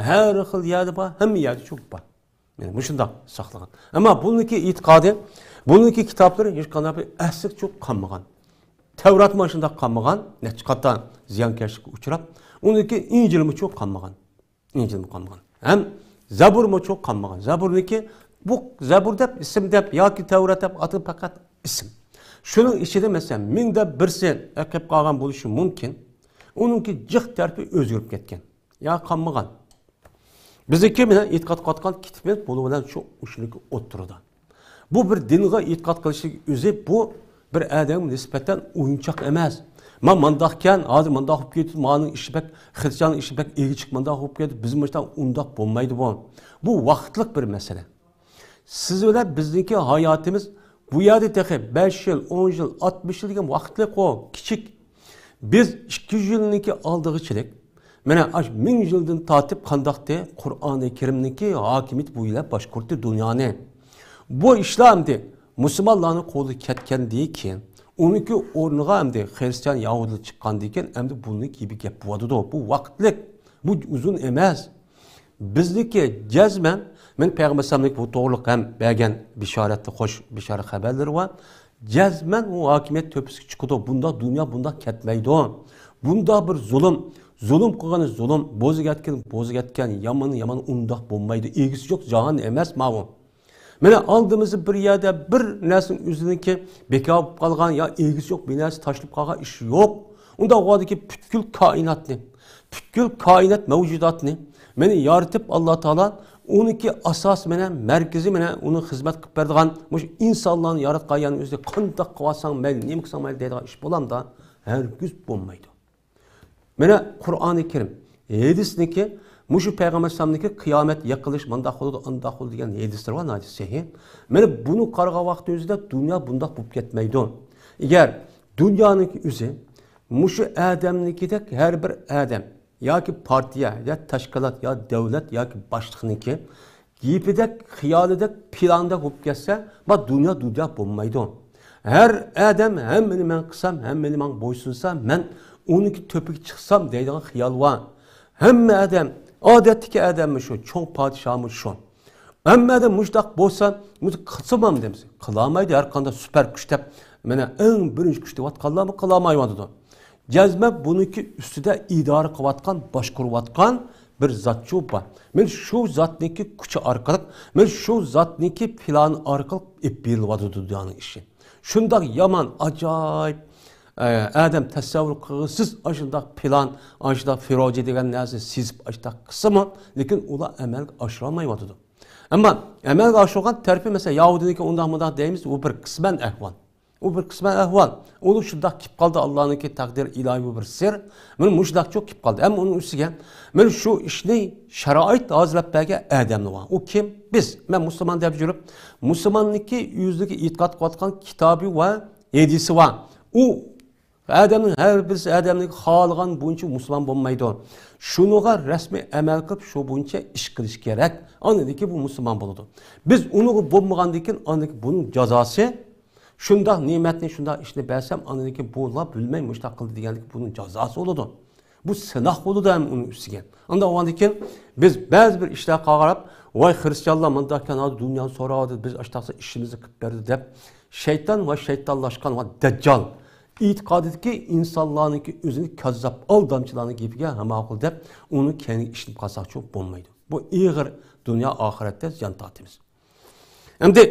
ھەر خىل يەردە بار، ھەممە يەردە چوق بار. يەنى مۇشۇنداق ساقلىغان. ئەمما بۇنىڭكى ئېتىقادى، بۇنىڭكى كىتابلىرى ھېچقانداق بىر ئەسلىگە چوق قالمىغان. تەۋراتمۇ شۇنداق قالمىغان، نەچچە قاتار زىيانكەشلىككە ئۇچراپ، ئۇنىڭكى ئىنجىلمۇ چوق قالمىغان. ئىنجىلمۇ قالمىغان. ھەم زەبۇرمۇچۇ قالمىغان. زەبۇرنىكى، بۇ زەبۇر دەپ، ئىسىم دەپ ياكى تەۋرات دەپ ئاتىلىپ پەقەت ئىسىم. شۇنىڭ ئىچىدە، مەسىلەن، مىڭدا بىرسى ئەقىپ قالغان بولۇشى مۇمكىن. ئۇنىڭكى جىق تەرىپى ئۆزگىرىپ كەتكەن. يا قالمىغان. بىزنىڭكى مانا ئېتىقاد قىلىۋاتقان كىتابىمىز بۇنىڭ بىلەن شۇ، شۇنىڭكى ئوتتۇرىدا. بۇ بىر دىنغا ئېتىقاد قىلىشنىڭ ئۆزى، بۇ بىر ئادەمگە نىسبەتەن ئويۇنچاق ئەمەس. ما مانداقكەن، ھازىر مانداق بولۇپ كېتىدۇ، مانىڭ ئىشى بەك، خىرىستىياننىڭ ئىشى بەك ئېگىچىق، مانداق بولۇپ كېتىدۇ، بىز مۇشۇنداق، ئۇنداق بولمايدۇ بۇ. بۇ ۋاقىتلىق بىر مەسىلە. سىز بىلەن بىزنىڭكى ھاياتىمىز بۇ يەردە تېخى بەش يىل، ئون يىل، ئاتمىش يىل دېگەن ۋاقىتلىق ئۇ، كىچىك. بىز ئىككى يۈز يىلنىڭكى ئالدىغىچىلىك، مانا ئاشۇ مىڭ يىلدىن تارتىپ قانداقتى؟ قۇرئانى كەرىمنىڭكى ھاكىمىيىتى بۇ يىلە باشقۇردى دۇنيانى. بۇ ئىشلار ئەمدى مۇسۇلمانلارنىڭ قولىغا كەتكەندىن كېيىن، ئۇنىڭكى ئورنىغا ئەمدى خىرىستىيان، يەھۇدىيلار چىققاندىن كېيىن، ئەمدى بۇنىڭكى گېپى بولىدۇ. بۇ ۋاقىتلىق، بۇ ئۇزۇن ئەمەس. بىزنىڭكى جەزمەن، مەن پەيغەمبەر ئەلەيھىسسالامنىڭ بۇ توغرىلىق ھەم بەرگەن بېشارەتتە، خوش بېشارەت خەۋەرلىرى بار. جەزمەن ئۇ ھاكىمىيەت تۆپىسىگە چىقىدۇ. بۇنداق دۇنيا بۇنداق كەتمەيدۇ. بۇنداق بىر زۇلۇم، زۇلۇم قىلغىنى زۇلۇم، بوزۇپ كەتكىنى بوزۇپ كەتكەن، يامان يامان، ئۇنداق بولمايدۇ. ئىگىسى يوق جاھان ئەمەس ماۋۇ. مانا ئالدىمىزدا بىر يەردە بىر نەرسىنىڭ ئۆزىنىڭكى بىكار بولۇپ قالغان يا ئىگىسى يوق بىر نەرسە تاشلىنىپ قالغان ئىش يوق. ئۇنداق بولغاندىكىن پۈتكۈل كائىناتنى، پۈتكۈل كائىنات مەۋجۇداتنى مانا يارىتىپ ئاللا تائالا، ئۇنىڭكى ئاساسى مانا مەركىزى مانا ئۇنىڭ خىزمەت قىلىپ بەرىدىغان مۇشۇ ئىنسانلارنى ياراتقان يەرنىڭ ئۆزىدە قانداق قىلىۋالساڭ مەيلى، نېمە قىلساڭ مەيلى دەيدىغان ئىش بولامدا؟ ھەرگىز بولمايدۇ. مانا قۇرئانى كەرىم، ھەدىسنىكى، مۇشۇ پەيغەمبەر ئەلەيھىسسالامنىكى قىيامەت يېقىنلىشىپ، مانداق بولىدۇ، ئانداق بولىدۇ دېگەن ھەدىسلىرى بار، ناھايىتى سەھىھ. مانا بۇنى قارىغان ۋاقتىمىزدا دۇنيا بۇنداق بولۇپ كەتمەيدۇ. ئەگەر دۇنيانىڭ ئۆزى مۇشۇ ئادەمنىڭكىدەك ھەر بىر ئادەم ياكى پارتىيە، يا تەشكىلات، يا دۆلەت، ياكى باشلىقنىڭكى گېپىدەك، خىيالىدەك، پىلاندەك بولۇپ كەتسە، ما دۇنيا دۇنيا بولمايدۇ. ھەر ئادەم ھەممىنى مەن قىلسام، ھەممىنى ماڭا بويسۇنسا، مەن ئۇنىڭكى تۆپىگە چىقسام دەيدىغان خىيال بار. ھەممە ئادەم، ئادەتتىكى ئادەممۇ شۇ، چوڭ پادىشاھمۇ شۇ. ھەممە ئادەم مۇشۇنداق بولسا، مۇشۇ قىلسىمام دەيمىز. قىلالمايدۇ، ھەر قانداق سۈپەر كۈچ دەپ، مانا ئەڭ بىرىنچى كۈچ دەۋاتقانلارمۇ قىلالمايۋاتىدۇ. جەزمەن بۇنىڭكى ئۈستىدە ئىدارە قىلىۋاتقان، باشقۇرۇۋاتقان بىر زاتچۇ بار. مەن شۇ زاتنىڭكى كۈچى ئارقىلىق، مەن شۇ زاتنىڭكى پىلانى ئارقىلىق ئېلىپ بېرىلىۋاتىدۇ دۇنيانىڭ ئىشى. شۇنداق يامان، ئاجايىپ، ئە، ئادەم تەسەۋۋۇر قىلغۇسىز ئاشۇنداق پىلان، ئاشۇنداق فىروجى دېگەن نەرسە سېزىپ ئاشۇنداق قىلسىمۇ، لېكىن ئۇلار ئەمەلگە ئاشۇرالمايۋاتىدۇ. ئەمما ئەمەلگە ئاشۇرغان تەرىپى، مەسىلەن، يەھۇدىينىڭكى ئۇنداق مۇنداق دەيمىز، ئۇ بىر قىسمەن ئەھۋال. ئۇ بىر قىسمەن ئەھۋال. ئۇ شۇنداق كېلىپ قالدى، ئاللانىڭكى تەقدىر ئىلاھىي، بۇ بىر سىر. مانا مۇشۇنداقچۇ كېلىپ قالدى. ئەمما ئۇنىڭ ئۈستىگە مانا شۇ ئىشنى شارائىت ھازىرلاپ بەرگەن ئادەملەر بار. ئۇ كىم؟ بىز. مەن مۇسۇلمان دەپ يۈرۈپ، مۇسۇلماننىڭكى ئۆزىگە ئېتىقاد قىلىۋاتقان كىتابى ۋە ھەدىسى بار. ئۇ ئادەمنىڭ ھەر بىرسى ئادەمنىڭ خالىغان بويىچە مۇسۇلمان بولمايدۇ. شۇنىڭغا رەسمىي ئەمەل قىلىپ، شۇ بويىچە ئىش قىلىش كېرەك. ئاندىن كېيىن بۇ مۇسۇلمان بولىدۇ. بىز ئۇنىڭغا بولمىغاندىن كېيىن، ئاندىن كېيىن بۇنىڭ جازاسى، شۇنداق نېمەتنى، شۇنداق ئىشنى بەرسەم، ئاندىن كېيىن بۇلار بىلمەي مۇشۇنداق قىلدى دېگەندىكىن بۇنىڭ جازاسى بولىدۇ. بۇ سىناق بولىدۇ ھەم ئۇنىڭ ئۈستىگە. ئاندىن ئۇندىن كېيىن بىز بەزى بىر ئىشلارغا قاراپ، ۋاي خىرىستىيانلار مۇنداق ئىكەن، ھازىر دۇنيانى سوراۋاتىدۇ، بىز ئاشتاقسا ئىشىمىزنى قىلىپ بەردى دەپ، شەيتان ۋە شەيتانلاشقان ۋە دەججال ئېتىقادىدىكى ئىنسانلارنىڭكى ئۆزىنى كاززاپ ئالدامچىلارنىڭ گېپىگە ھاماقۇل دەپ، ئۇنىڭ كەينىگە ئىشىنىپ قالساقچۇ بولمايدۇ. بۇ ئېغىر دۇنيا ئاخىرەتتە زىيان تارتىمىز. ئەمدى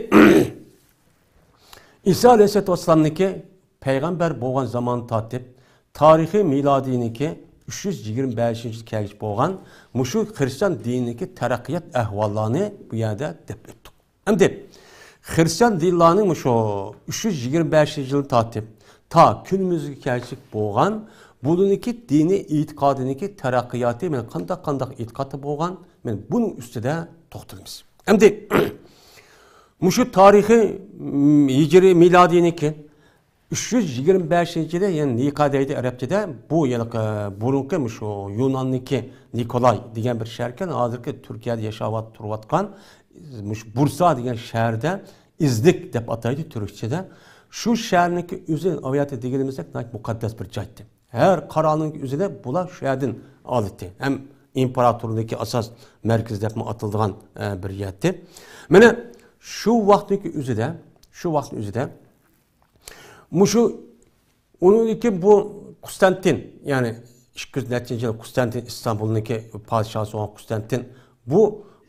ئىسا ئەلەيھىسسالاتۇ ۋەسسالامنىڭكى پەيغەمبەر بولغان زاماننى تارتىپ، تارىخىي مىلادىينىڭكى ئۈچ يۈز يىگىرمە بەشىنچى يىل كەلگۈچە بولغان مۇشۇ خىرىستىيان دىنىنىڭكى تەرەققىيات ئەھۋاللارنى بۇ يەردە دەپ ئۆتتۇق. ئەمدى خىرىستىيان دىنلارنىڭ مۇشۇ ئۈچ يۈز يىگىرمە بەشىنچى يىلدىن تارتىپ تا كۈنىمىزگە كەلگۈچە بولغان بۇنىڭكى دىنىي ئېتىقادىنىڭكى تەرەققىياتى، مانا قانداق، قانداق ئېتىقادتا بولغان، مانا بۇنىڭ ئۈستىدە توختىلىمىز. ئەمدى مۇشۇ تارىخىي، م، ھىجرىي مىلادىينىڭكى ئۈچ يۈز يىگىرمە بەشىنچى يىلى، يەنى نىقا دەيدۇ ئەرەبچىدە، بۇ يەنى، ئە، بۇرۇنقى مۇشۇ يۇناننىڭكى نىكولاي دېگەن بىر شەھەركەن، ھازىرقى تۈركىيەدە ياشاۋات، تۇرۇۋاتقان، مۇشۇ بۇرسا دېگەن شەھەردە، ئىزنىك دەپ ئاتايدۇ تۈركچىدە. شۇ شەھەرنىڭكى ئۆزى ئاياتى دېگىنىمىزدەك ناھايىتى مۇقەددەس بىر جايتى. ھەر قارانىڭ ئۆزىنى بۇلار شۇ يەردىن ئالىتتى. ھەم ئىمپېراتورلۇقنىڭكى ئاساس مەركىزى دەپمۇ ئاتىلىدىغان، ئە، بىر يەتتى. مانا شۇ ۋاقىتنىڭكى ئۆزىدە، شۇ ۋاقىتنىڭ ئۆزىدە مۇشۇ ئۇنىڭدىن كېيىن بۇ قۇستانتىن، يەنى ئىككى يۈز نەچچىنچى يىل قۇستانتىن ئىستانبۇلنىڭكى پادىشاھى بولغان قۇستانتىن بۇ،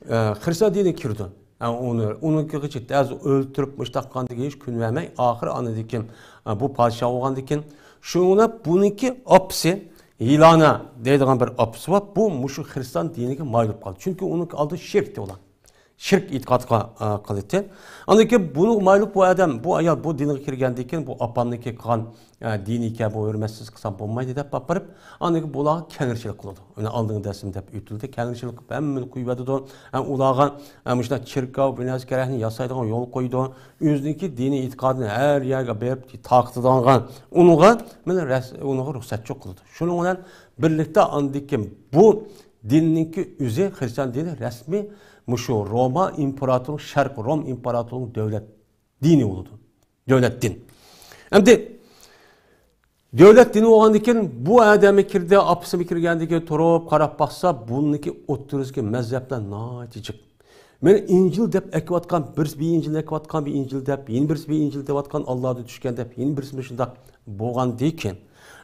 ئە، خىرىستىيان دىنىگە كىرىدۇ. ئە، ئۇنى، ئۇنىڭكىغىچە تەز ئۆلتۈرۈپ، مۇشتاق قىلغاندىن كېيىن ھېچ كۈن بەرمەي، ئاخىرى ئاندىن كېيىن، ئە، بۇ پادىشاھ بولغاندىن كېيىن، شۇڭا بۇنىڭكى ئاپىسى، ھېلانا دەيدىغان بىر ئاپىسى بار، بۇ مۇشۇ خىرىستىيان دىنىگە مايىل بولۇپ قالدى. چۈنكى ئۇنىڭ ئالدى شىرك ئىدى ئۇلار. شىرك ئېتىقادقا، ئە، قىلىتتى. ئاندىن كېيىن بۇنىڭغا مايىل بولۇپ بۇ ئادەم، بۇ ئايال بۇ دىنغا كىرگەندىن كېيىن، بۇ ئاپامنىڭكى قىلغان ئە، دىنىي ئىكەن، بۇ ھۆرمەتسىز قىلسام بولمايدۇ دەپ ئاپىرىپ، ئاندىن كېيىن بۇلارغا كەڭرىچىلىك قىلىدۇ. مانا ئالدىنقى دەرسىمدە دەپ ئۆتۈلدى. كەڭرىچىلىك قىلىپ ھەممىنى قويۇۋېتىدۇ. ئە، ئۇلارغا، ئە، مۇشۇنداق چېركاۋ، بىر نەرسە كېرەكنى ياسايدىغان يول قويىدۇ. ئۆزىنىڭكى دىنىي ئېتىقادىنى ھەر يەرگە بېرىپ تارقىتىدىغان ئۇنىڭغا، مانا رەس-، ئۇنىڭغا رۇخسەتچىلىك قىلىدۇ. شۇنىڭ بىلەن بىرلىكتە ئاندىن كېيىن بۇ دىننىڭكى ئۆزى، خىرىستىيان دىنى رەسمىي مۇشۇ روما ئىمپېراتورلۇق، شەرق روم ئىمپېراتورلۇق دۆلەت دىنى بولىدۇ. دۆلەت دىن. ئەمدى دۆلەت دىنى بولغاندىن كېيىن بۇ ئادەممۇ كىردى، ئاپىسىمۇ كىرگەندىن كېيىن تۇرۇپ قاراپ باقسا، بۇنىڭكى ئوتتۇرىسىدىكى مەزھەپلەر ناھايىتى جىق. مانا ئىنجىل دەپ ئەكىۋاتقان، بىرسى بىر ئىنجىل ئەكىۋاتقان، بىر ئىنجىل دەپ، يەنە بىرسى بىر ئىنجىل دەۋاتقان، ئاللادىن چۈشكەن دەپ، يەنە بىرسى مۇشۇنداق بولغاندىن كېيىن،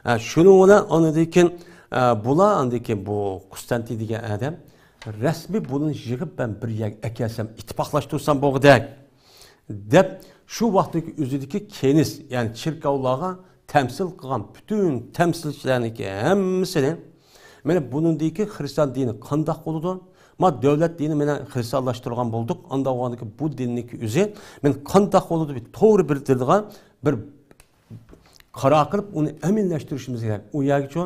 ئە، شۇنىڭ بىلەن ئاندىن كېيىن، ئە، بۇلار ئاندىن كېيىن بۇ قۇستانتىن دېگەن ئادەم رەسمىي بۇنى يىغىپ مەن بىر يەرگە ئەكەلسەم، ئىتتىپاقلاشتۇرسام بولغۇدەك. دەپ، شۇ ۋاقىتتىكى ئۆزىدىكى كېنىس، يەنى چېركاۋلارغا تەمسىل قىلغان پۈتۈن تەمسىلچىلەرنىڭكى ھەممىسىنى، مانا بۇنىڭدىكى خىرىستىيان دىنى قانداق بولىدۇ؟ ما دۆلەت دىنى مانا خىرىستىيانلاشتۇرغان بولدۇق. ئانداق بولغاندىكى بۇ دىننىڭكى ئۆزى مانا قانداق بولىدۇ؟ بىر توغرا بىلدۈرىدىغان بىر قارار قىلىپ، ئۇنى ئەمەلىيلەشتۈرۈشىمىز كېرەك. ئۇ يەرگىچۇ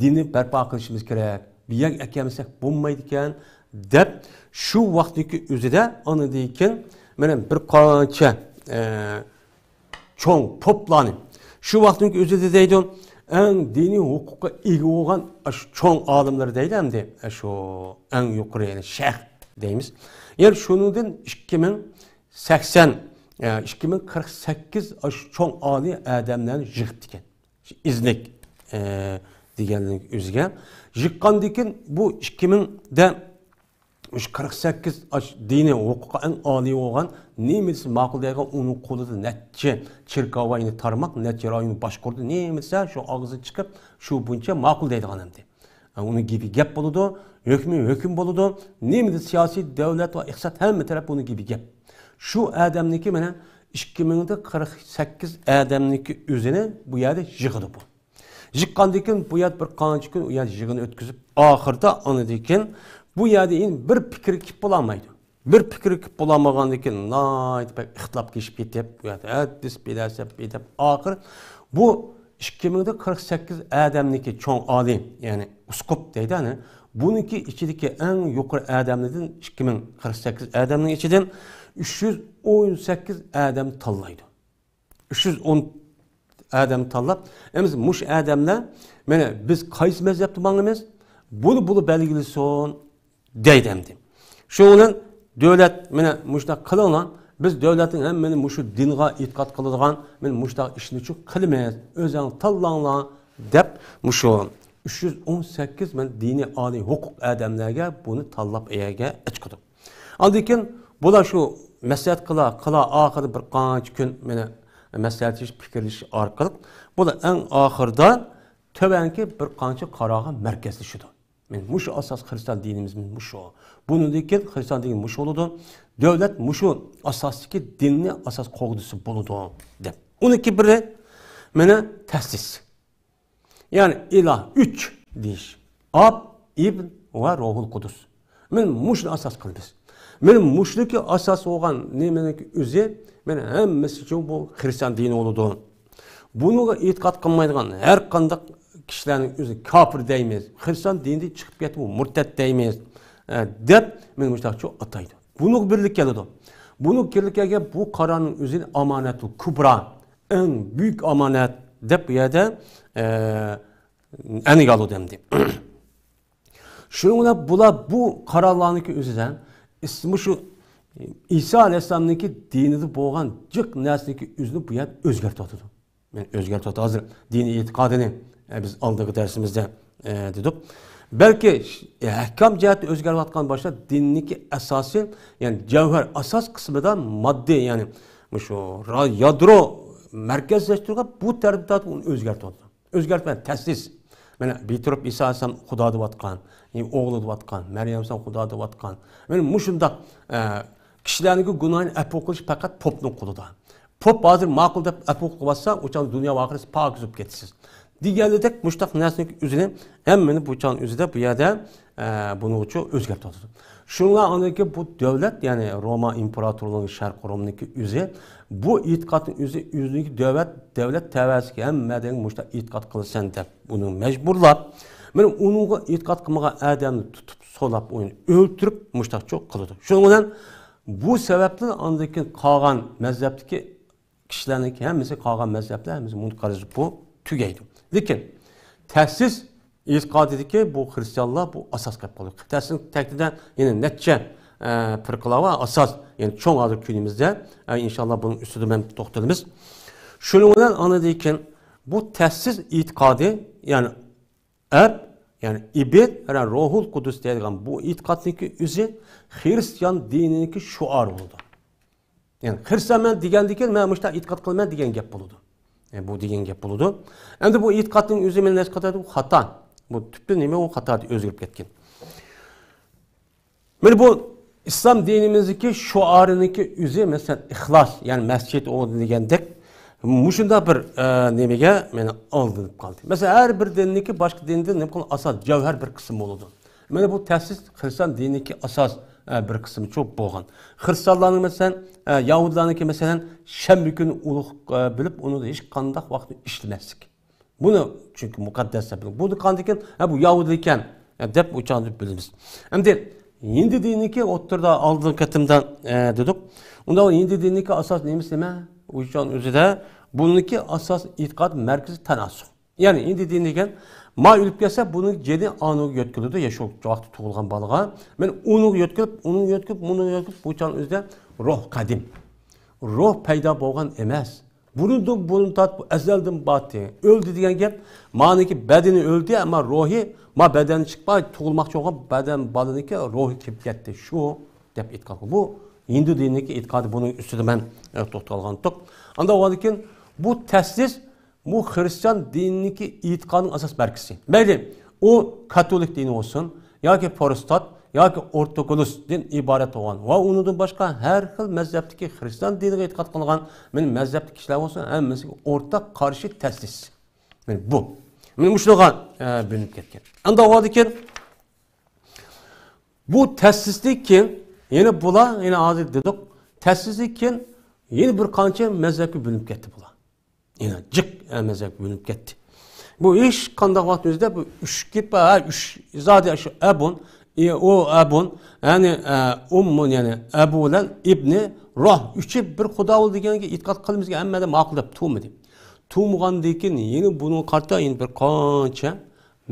دىننى بەرپا قىلىشىمىز كېرەك. بۇ يەرگە ئەكەلمىسەك بولمايدىكەن، دەپ، شۇ ۋاقىتتىكى ئۆزىدە ئاندىن كېيىن مانا بىر قانچە، ئە، چوڭ پوپلارنى، شۇ ۋاقىتتىكى ئۆزىدە دەيدۇ، ئەڭ دىنىي ھوقۇققا ئىگە بولغان ئاشۇ چوڭ ئالىملار دەيلى ئەمدى، شۇ ئەڭ يۇقىرى، يەنى شەيخ دەيمىز. يەنى شۇنىڭدىن ئىككى مىڭ سەكسەن، ئە، ئىككى مىڭ قىرىق سەككىز ئاشۇ چوڭ ئالىي ئادەملەرنى يىغىپتىكەن. ئىزنىك، ئە، دېگەننىڭ ئۆزىگە. يىغقاندىن كېيىن بۇ ئىككى مىڭدە مۇشۇ قىرىق سەككىز ئاش-، دىنىي ھوقۇققا ئەڭ ئالىي بولغان نېمە دېسە ماقۇل دەيدىغان ئۇنىڭ قولىدا نەچچە چېركاۋاينى تارماق، نەچچە رايوننى باشقۇردى، نېمە دېسە شۇ ئاغزىدىن چىقىپ، شۇ بويىچە ماقۇل دەيدىغان ئەمدى. ئۇنىڭ گېپى گەپ بولىدۇ، ھۆكمى ھۆكۈم بولىدۇ، نېمە دېسە سىياسىي، دۆلەت ۋە ئىقتىساد ھەممە تەرەپ ئۇنىڭ گېپى گەپ. شۇ ئادەمنىڭكى مانا ئىككى مىڭدا قىرىق سەككىز ئادەمنىڭكى ئۆزىنى بۇ يەردە يىغىدۇ بۇ. يىغقاندىن كېيىن بۇ يەردە بىر قانچە كۈن ئۇ يەردە يىغىن ئۆتكۈزۈپ، ئاخىرىدا ئاندىن كېيىن بۇ يەردە ئەمدى بىر پىكىرگە كېلىپ بولالمايدۇ. بىر پىكىرگە كېلىپ بولالمىغاندىن كېيىن ناھايىتى بەك ئىختىلاپقا كېلىشىپ كېتىپ، بۇ يەردە ھەددىسى بىلەسەپ دەپ، ئاخىر بۇ ئىككى مىڭدا قىرىق سەككىز ئادەمنىڭكى چوڭ ئالىي، يەنى ئۇسقۇپ دەيدۇ ئەنە، بۇنىڭكى ئىچىدىكى ئەڭ يۇقىرى ئادەملەردىن، ئىككى مىڭ قىرىق سەككىز ئادەمنىڭ ئىچىدىن ئۈچ يۈز ئون سەككىز ئادەم تاللايدۇ. ئۈچ يۈز ئون ئادەم تاللاپ، ئەمىسە مۇشۇ ئادەملەر، مانا، بىز قايسى مەزھەپتە ماڭىمىز، بۇنى بۇلار بەلگىلىسۇن دەيدۇ ئەمدى. شۇنىڭ بىلەن دۆلەت، مانا، مۇشۇنداق قىلىڭلار، بىز دۆلەتنىڭ ھەممىنى مۇشۇ دىنغا ئېتىقاد قىلىدىغان، مانا، مۇشۇنداق ئىشنى شۇ قىلىمىز، ئۆزۈڭ تاللاڭلار، دەپ، مۇشۇ ئۈچ يۈز ئون سەككىز، مانا، دىنىي ئالىي ھوقۇق ئادەملەرگە بۇنى تاللاپ ئەيەرگە ئەچىقىدۇ. ئاندىن كېيىن بۇلار شۇ مەسلىھەت قىلا، قىلا، ئاخىرىدا بىر قانچە كۈن مانا مەسلىھەتلىشىش، پىكىرلىشىش ئارقىلىق بۇلار ئەڭ ئاخىرىدا تۆۋەنكى بىر قانچە قارارغا مەركەزلىشىدۇ. مانا مۇشۇ ئاساس خىرىستىيان دىنىمىز مۇشۇ. بۇنىڭدىن كېيىن خىرىستىيان دىنى مۇشۇ بولىدۇ. دۆلەت مۇشۇ ئاساستىكى دىننى ئاساس قوغدىسا بولىدۇ، دەپ. ئۇنىڭكى بىرى مانا تەسىس. يەنى ئىلاھ ئۈچ دېيىش. ئاب، ئىبن ۋە روھۇل قۇدۇس. مانا مۇشۇنى ئاساس قىلىمىز. مانا مۇشۇنىڭكى ئاساس بولغان نېمىنىڭكى ئۆزى، مانا ھەممىسى ئۈچۈن بۇ خىرىستىيان دىنى بولىدۇ. بۇنىڭغا ئېتىقاد قىلمايدىغان ھەر قانداق كىشىلەرنىڭ ئۆزى كاپىر دەيمىز، خىرىستىيان دىنىدىن چىقىپ كەتتى، بۇ مۇرتەت دەيمىز، ئە، دەپ مانا مۇشۇنداقچە ئاتايدۇ. بۇنىڭغا بىرلىك كېلىدۇ. بۇنىڭغا بىرلىك كەلگەن بۇ قارارنىڭ ئۆزىنى ئامانەتۇل كۇبرا، ئەڭ بۈيۈك ئامانەت دەپ بۇ يەردە، ئە، ئەنگە ئالىدۇ ئەمدى. شۇنىڭ بىلەن بۇلار بۇ قارارلارنىڭكى ئۆزىدە ئىس-، مۇشۇ ئىسا ئەلەيھىسسالامنىڭكى دىنىدا بولغان جىق نەرسىنىڭكى ئۆزىنى بۇ يەردە ئۆزگەرتىۋاتىدۇ. مەن ئۆزگەرتىۋاتىدۇ. ھازىر دىنىي ئېتىقادىنى، ئە، بىز ئالدىنقى دەرسىمىزدە، ئە، دېدۇق. بەلكى ش-، ئەھكام جەھەتتە ئۆزگەرتىۋاتقان بولسا، دىننىڭكى ئاساسى، يەنى جەۋھەر ئاساس قىسمىدا ماددىي، يەنى مۇشۇ را-، يادرو مەركەزلەشتۈرگەن بۇ تەرەپتە ئۇنى ئۆزگەرتىۋاتىدۇ. ئۆزگەرتمە، تەسىس. مانا بىتۇرۇپ ئىسا ئەلەيھىسسالام خۇدا دەۋاتقان، ئوغلى دەۋاتقان، مەريەم ئەلەيھىسسالام خۇدا دەۋاتقان. مانا مۇشۇنداق، ئە، كىشىلەرنىڭكى گۇناھىنى ئەپۇ قىلىش پەقەت پوپنىڭ قولىدا. پوپ ھازىر ماقۇل دەپ ئەپۇ قىلىۋاتسا، ئۇ چاغدا دۇنيا ۋە ئاخىرەت پاكىز بولۇپ كېتىسىز. دېگەندەك مۇشۇنداق نەرسىنىڭ ئۆزىنى، ھەممىنى بۇ چاغنىڭ ئۆزىدە بۇ يەردە، ئە، بۇنىڭغىچە ئۆزگەرتىۋاتىدۇ. شۇنىڭ بىلەن ئاندىن كېيىن بۇ دۆلەت، يەنى روما ئىمپېراتورلۇقىنىڭ شەرقىي رومنىڭكى ئۆزى، بۇ ئېتىقادنىڭ ئۆزى، ئۆزىنىڭكى دۆلەت، دۆلەت تەۋەسىگە ھەممە ئادەمگە مۇشۇنداق ئېتىقاد قىلىسەن دەپ، ئۇنى مەجبۇرلاپ، مانا ئۇنىڭغا ئېتىقاد قىلمىغان ئادەمنى تۇتۇپ، سولاپ، ئۇنى ئۆلتۈرۈپ، مۇشۇنداقچە قىلىدۇ. شۇنىڭ بىلەن بۇ سەۋەبتىن ئاندىن كېيىن قالغان مەزھەپتىكى كىشىلەرنىڭكى ھەممىسى، قالغان مەزھەپلەر ھەممىسى مۇنقەرز بولۇپ تۈگەيدۇ. لېكىن تەسىس ئېتىقادىدىكى بۇ خىرىستىيانلار بۇ ئاساس قىلىپ قالدى. تەسىس تەكتىدە يەنە نەچچە، ئە، پىرقىلار بار، ئاساس، يەنى چوڭ ھازىر كۈنىمىزدە، ئە، ئىنشاللا بۇنىڭ ئۈستىدە مەن توختىلىمىز. شۇنىڭ بىلەن ئاندىن كېيىن بۇ تەسىس ئېتىقادى، يەنى ئەب، يەنى ئىبىن، يەنى روھۇل قۇدۇس دەيدىغان بۇ ئېتىقادنىڭكى ئۆزى خىرىستىيان دىنىنىڭكى شوئارى بولىدۇ. يەنى خىرىستىيانمەن دېگەندىن كېيىن مەن مۇشۇنداق ئېتىقاد قىلىمەن دېگەن گەپ بولىدۇ. يەنى بۇ دېگەن گەپ بولىدۇ. ئەمدى بۇ ئېتىقادنىڭ ئۆزى مېنى نەسىھەت قىلىدۇ، بۇ خاتا. بۇ تۈپتىن نېمە، ئۇ خاتا ئۆزگىرىپ كەتكەن. مانا بۇ ئىسلام دىنىمىزدىكى شوئارىنىڭكى ئۆزى، مەسىلەن، ئىخلاس، يەنى مەسچىت ئورنى دېگەندەك، مۇشۇنداق بىر، ئە، نېمىگە مانا ئالدىنىپ قالدى. مەسىلەن، ھەر بىر دىننىڭكى باشقا دىندىن نېمە قىلغان ئاساس، جەۋھەر بىر قىسىم بولىدۇ. مانا بۇ تەسىس خىرىستىيان دىنىدىكى ئاساس، ئە، بىر قىسمى چوپ بولغان. خىرىستىيانلارنىڭ، مەسىلەن، ئە، يەھۇدىيلارنىڭكى، مەسىلەن، شەنبە كۈنى ئۇلۇغ، ئە، بىلىپ، ئۇنى ھېچ قانداق ۋاقىتتا ئىشلىمەسلىك. بۇنى چۈنكى مۇقەددەس دەپ بىلىدۇ. بۇنى قاندىكىن، ھە، بۇ يەھۇدىيكەن، دەپ ئۇ چاغدا بىلىمىز. ئەمدى ھىندى دىنىنىڭكى ئوتتۇرىدا ئالدىنقى قېتىمدا، ئە، دېدۇق. ئۇندا ھىندى دىنىنىڭكى ئاساس نېمىسى نېمە؟ ئۇ چاغ ئۆزىدە بۇنىڭكى ئاساس ئېتىقاد مەركىزى تاناسۇخ. يەنى ھىندى دىنى دېگەن، ما ئۆلۈپ كەتسە، بۇنىڭ جېنى ئانىغا يۆتكىلىدۇ، يا شۇ ۋاقىتتا تۇغۇلغان بالىغا. مەن ئۇنىڭغا يۆتكىلىپ، ئۇنىڭغا يۆتكىلىپ، ئۇنىڭغا يۆتكىلىپ، بۇ چاغ ئۆزىدە روھ قەدىم. روھ پەيدا بولغان ئەمەس. بۇرۇندىن بۇرۇن تارتىپ ئەزەلدىن بارتى. ئۆلدى دېگەن گەپ، مانىكى بەدىنى ئۆلدى، ئەمما روھى ما بەدەندىن چىقماي تۇغۇلماقچى بولغان بەدەن بالىنىڭكى روھى كېلىپ كەتتى. شۇ دەپ ئېيتقان. بۇ ھىندۇ دىنىدىكى ئېتىقادى، بۇنىڭ ئۈستىدە مەن، ئە، توختالغان ئىدۇق. ئاندىن ئۇنىڭدىن كېيىن بۇ تەسلىس، بۇ خرىستىيان دىنىدىكى ئېتىقادنىڭ ئاساس مەركىزى. مەيلى، ئۇ كاتولىك دىنى بولسۇن، ياكى پروتېستانت، ياكى ئورتوكولۇس دىن ئىبارەت بولغان ۋە ئۇنىڭدىن باشقا ھەر خىل مەزھەپتىكى خرىستىيان دىنىغا ئېتىقاد قىلغان مەن مەزھەپتىكى كىشىلەر بولسۇن، ھەممىسىگە ئورتاق قارشى تەسلىس. مەن بۇ. مەن مۇشۇنىڭغا، ئە، بۆلۈنۈپ كەتكەن. ئاندىن ئۇنىڭدىن كېيىن بۇ تەسلىستىن كېيىن يەنە بۇلار، يەنە ھازىر دېدۇق، تەسلىستىن كېيىن يەنە بىر قانچە مەزھەپكە بۆلۈنۈپ كەتتى بۇلار. يەنە جىق، ئە، مەزھەپكە بۆلۈنۈپ كەتتى. بۇ ھېچ قانداق ۋاقىتنىڭ ئۆزىدە بۇ ئۈچ گەپ، ھە، ئۈچ زادى شۇ ئەبۇن، ئە، ئۇ ئەبۇن، يەنى، ئە، ئۇممۇن، يەنى ئەبۇ بىلەن ئىبنى روھ ئۈچى بىر خۇدا بولدى دېگەنگە ئېتىقاد قىلىمىزكى، ھەممە ئادەم ماقۇل دەپ تۇرمىدى. تۇرمىغاندىن كېيىن يەنە بۇنىڭغا قارىتا يەنە بىر قانچە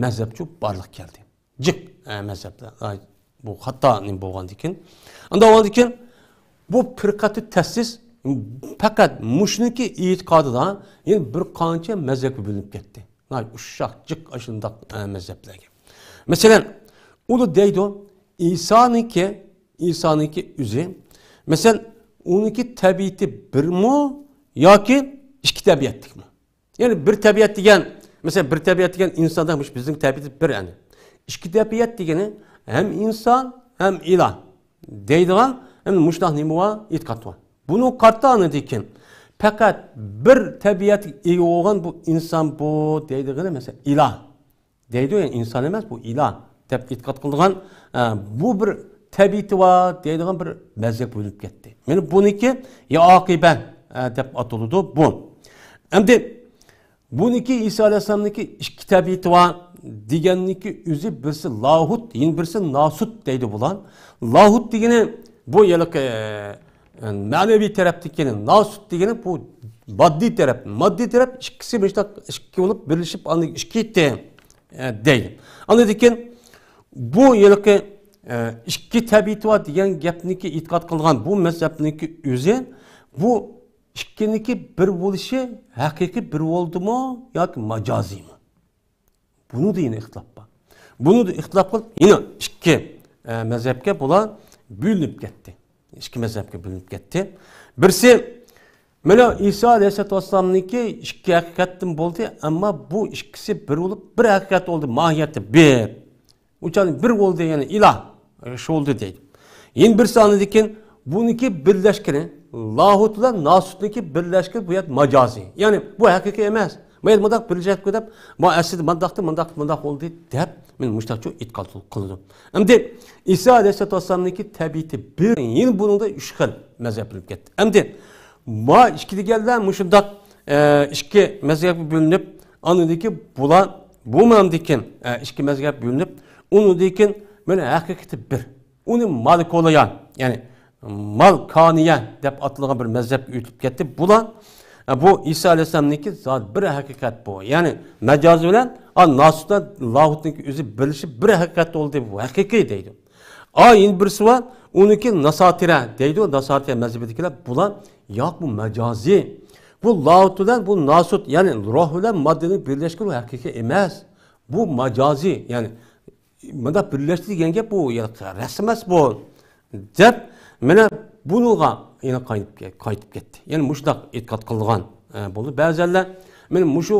مەزھەپچۇ بارلىققا كەلدى. جىق، ئە، مەزھەپلەر، ئاي، بۇ خاتا نېمە بولغاندىكىن. ئاندىن ئۇنىڭدىن كېيىن بۇ پىرقەتۇ تەسلىس پەقەت مۇشۇنىڭكى ئېتىقادىدا يەنە بىر قانچە مەزھەپكە بۆلۈنۈپ كەتتى. ئاي، ئۇششاق، جىق ئاشۇنداق، ئە، مەزھەپلەرگە. مەسىلەن، ئۇلار دەيدۇ، ئىسانىڭكى، ئىسانىڭكى ئۆزى، مەسىلەن، ئۇنىڭكى تەبىئىتى بىرمۇ ياكى ئىككى تەبىئەتلىكمۇ؟ يەنى بىر تەبىئەت دېگەن، مەسىلەن، بىر تەبىئەت دېگەن ئىنساندا مۇشۇ بىزنىڭ تەبىئىتى بىر ئەنە. ئىككى تەبىئەت دېگىنى ھەم ئىنسان، ھەم ئىلاھ دەيدىغان، ھەم مۇشۇنداق نېمە بار؟ ئېتىقاد بار. بۇنىڭغا قارىتا ئاندىن كېيىن پەقەت بىر تەبىئەتكە ئىگە بولغان بۇ ئىنسان بۇ دەيدىغىنى، مەسىلەن، ئىلاھ. دەيدۇ، يەنى ئىنسان ئەمەس، بۇ ئىلاھ دەپ ئېتىقاد قىلىدىغان، ئە، بۇ بىر تەبىئىتى بار دەيدىغان بىر مەزھەپ بۆلۈنۈپ كەتتى. مانا بۇنىڭكى يا ئاقىبە، ئە، دەپ ئاتىلىدۇ بۇ. ئەمدى بۇنىڭكى ئىسا ئەلەيھىسسالامنىڭكى ئىككى تەبىئىتى بار دېگەننىڭكى ئۆزى بىرسى لاھۇت، يەنە بىرسى ناسۇت دەيدۇ بۇلار. لاھۇت دېگىنى بۇ ھېلىقى، ئە، مەنىۋى تەرەپتىكى، ناسۇت دېگىنى بۇ ماددىي تەرەپ. ماددىي تەرەپ ئىككىسى مۇشۇنداق ئىككى بولۇپ بىرلىشىپ ئاندىن ئىككى ئىتتى. ئە، دەيدۇ. ئاندىن كېيىن بۇ ھېلىقى، ئە، ئىككى تەبىئىتى بار دېگەن گەپنىكى ئېتىقاد قىلغان بۇ مەزھەپنىڭكى ئۆزى بۇ ئىككىنىڭكى بىر بولۇشى ھەقىقىي بىر بولدىمۇ ياكى ماجازىيمۇ؟ بۇنىڭدا يەنە ئىختىلاپ بار. بۇنىڭدا ئىختىلاپ قىلىپ يەنە ئىككى، ئە، مەزھەپكە بۇلار بۆلۈنۈپ كەتتى. ئىككى مەزھەپكە بۆلۈنۈپ كەتتى. بىرسى، مانا ئىسا ئەلەيھىسسالاتۇ ۋەسسالامنىڭكى ئىككى ھەقىقەتتىن بولدى، ئەمما بۇ ئىككىسى بىر بولۇپ، بىر ھەقىقەت بولدى، ماھىيەتتە بىر. ئۇ چاغدا بىر بولدى، يەنى ئىلاھ، ئە، شۇ بولدى دەيدۇ. يەنە بىرسى ئاندىن كېيىن بۇنىڭكى بىرلەشكىنى، لاھۇت بىلەن ناسۇتنىڭكى بىرلەشكىنى بۇ يەردە ماجازىي. يەنى بۇ ھەقىقىي ئەمەس. بۇ يەردە مۇنداق بىرلەشكەن دەپ، بۇ ئەسلىدە مۇنداقتى، مۇنداق، مۇنداق بولدى دەپ، مەن مۇشۇنداقچە ئېتىقاد قىلىدۇ. ئەمدى ئىسا ئەلەيھىسسالاتۇ ۋەسسالامنىڭكى تەبىئىتى بىر، يەنە بۇنىڭدا ئۈچ خىل مەزھەپ بولۇپ كەتتى. ئەمدى ما ئىككى دېگەنلەر مۇشۇنداق، ئە، ئىككى مەزھەپكە بۆلۈنۈپ، ئاندىن كېيىن بۇلار، بۇمۇ ئاندىن كېيىن، ئە، ئىككى مەزھەپكە بۆلۈنۈپ، ئۇنىڭدىن كېيىن مانا ھەقىقىتى بىر. ئۇنى مالكولىيا، يەنى مالكانىيە دەپ ئاتىلىدىغان بىر مەزھەپكە ئۆتۈپ كەتتى. بۇلار، ئە، بۇ ئىسا ئەلەيھىسسالامنىڭكى زادى بىر ھەقىقەت بۇ. يەنى مەجازى بىلەن، ئا، ناسۇت بىلەن لاھۇتنىڭكى ئۆزى بىرلىشىپ بىر ھەقىقەت بولدى، بۇ ھەقىقىي دەيدۇ. ئا، يەنە بىرسى بار، ئۇنىڭكى ناساتىرە دەيدۇ، ناساتىرە مەزھىپىدىكىلەر، بۇلار، ياق، بۇ مەجازىي. بۇ لاھۇت بىلەن بۇ ناسۇت، يەنى روھ بىلەن ماددىنىڭ بىرلەشكىنى ھەقىقىي ئەمەس. بۇ ماجازىي، يەنى مۇنداق بىرلەشتى دېگەن گەپ بۇ، يەنى راست ئەمەس بۇ، دەپ، مانا بۇنىڭغا يەنە قايتىپ، قايتىپ كەتتى. يەنى مۇشۇنداق ئېتىقاد قىلغان، ئە، بولدى. بەزەنلەر، مانا مۇشۇ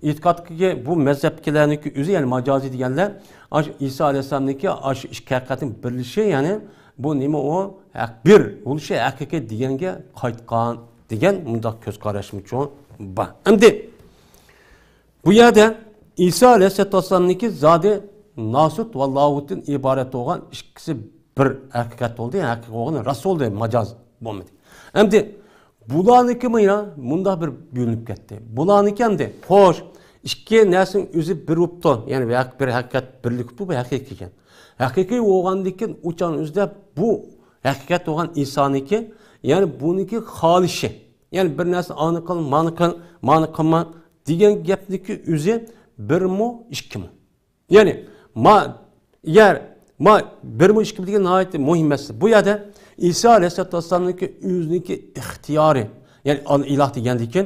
ئېتىقادتىكى بۇ مەزھەپتىكىلەرنىڭكى ئۆزى، يەنى ماجازىي دېگەنلەر، ئاشۇ ئىسا ئەلەيھىسسالامنىڭكى ئاشۇ ئىككى ھەقىقەتنىڭ بىرلىشى، يەنى بۇ نېمە ئۇ؟ ھەق، بىر بولۇشى ھەقىقىي دېگەنگە قايتقان دېگەن مۇنداق كۆز قاراشمۇ چوڭ بار. ئەمدى بۇ يەردە ئىسا ئەلەيھىسسالاتۇ ۋەسسالامنىڭكى زادى ناسۇت ۋە لاھۇتتىن ئىبارەت بولغان ئىككىسى بىر ھەقىقەت بولدى، ھەقىقىي بولغىنى راست بولدى، ماجاز بولمىدى. ئەمدى بۇلارنىڭكىمۇ يەنە مۇنداق بىر بۆلۈنۈپ كەتتى. بۇلارنىڭكى ئەمدى، خوش، ئىككى نەرسىنىڭ ئۆزى بىر بوپتۇ. يەنى بىر ھەق-، بىر ھەقىقەت بىرلىك بوپتۇ، بۇ ھەقىقىي ئىكەن. ھەقىقىي بولغاندىن كېيىن ئۇ چاغنىڭ ئۆزىدە بۇ ھەقىقەت بولغان ئىسانىكى، يەنى بۇنىڭكى خالىشى. يەنى بىر نەرسىنى ئانى قىل، مانى قىل، مانى قىلما دېگەن گەپنىڭكى ئۆزى بىرمۇ، ئىككىمۇ. يەنى ما، ئەگەر ما بىرمۇ، ئىككىمۇ دېگەن ناھايىتى مۇھىم مەسىلە. بۇ يەردە ئىسا ئەلەيھىسسالاتۇ ۋەسسالامنىڭكى ئۆزىنىڭكى ئىختىيارى، يەنى ئىلاھ دېگەندىكىن،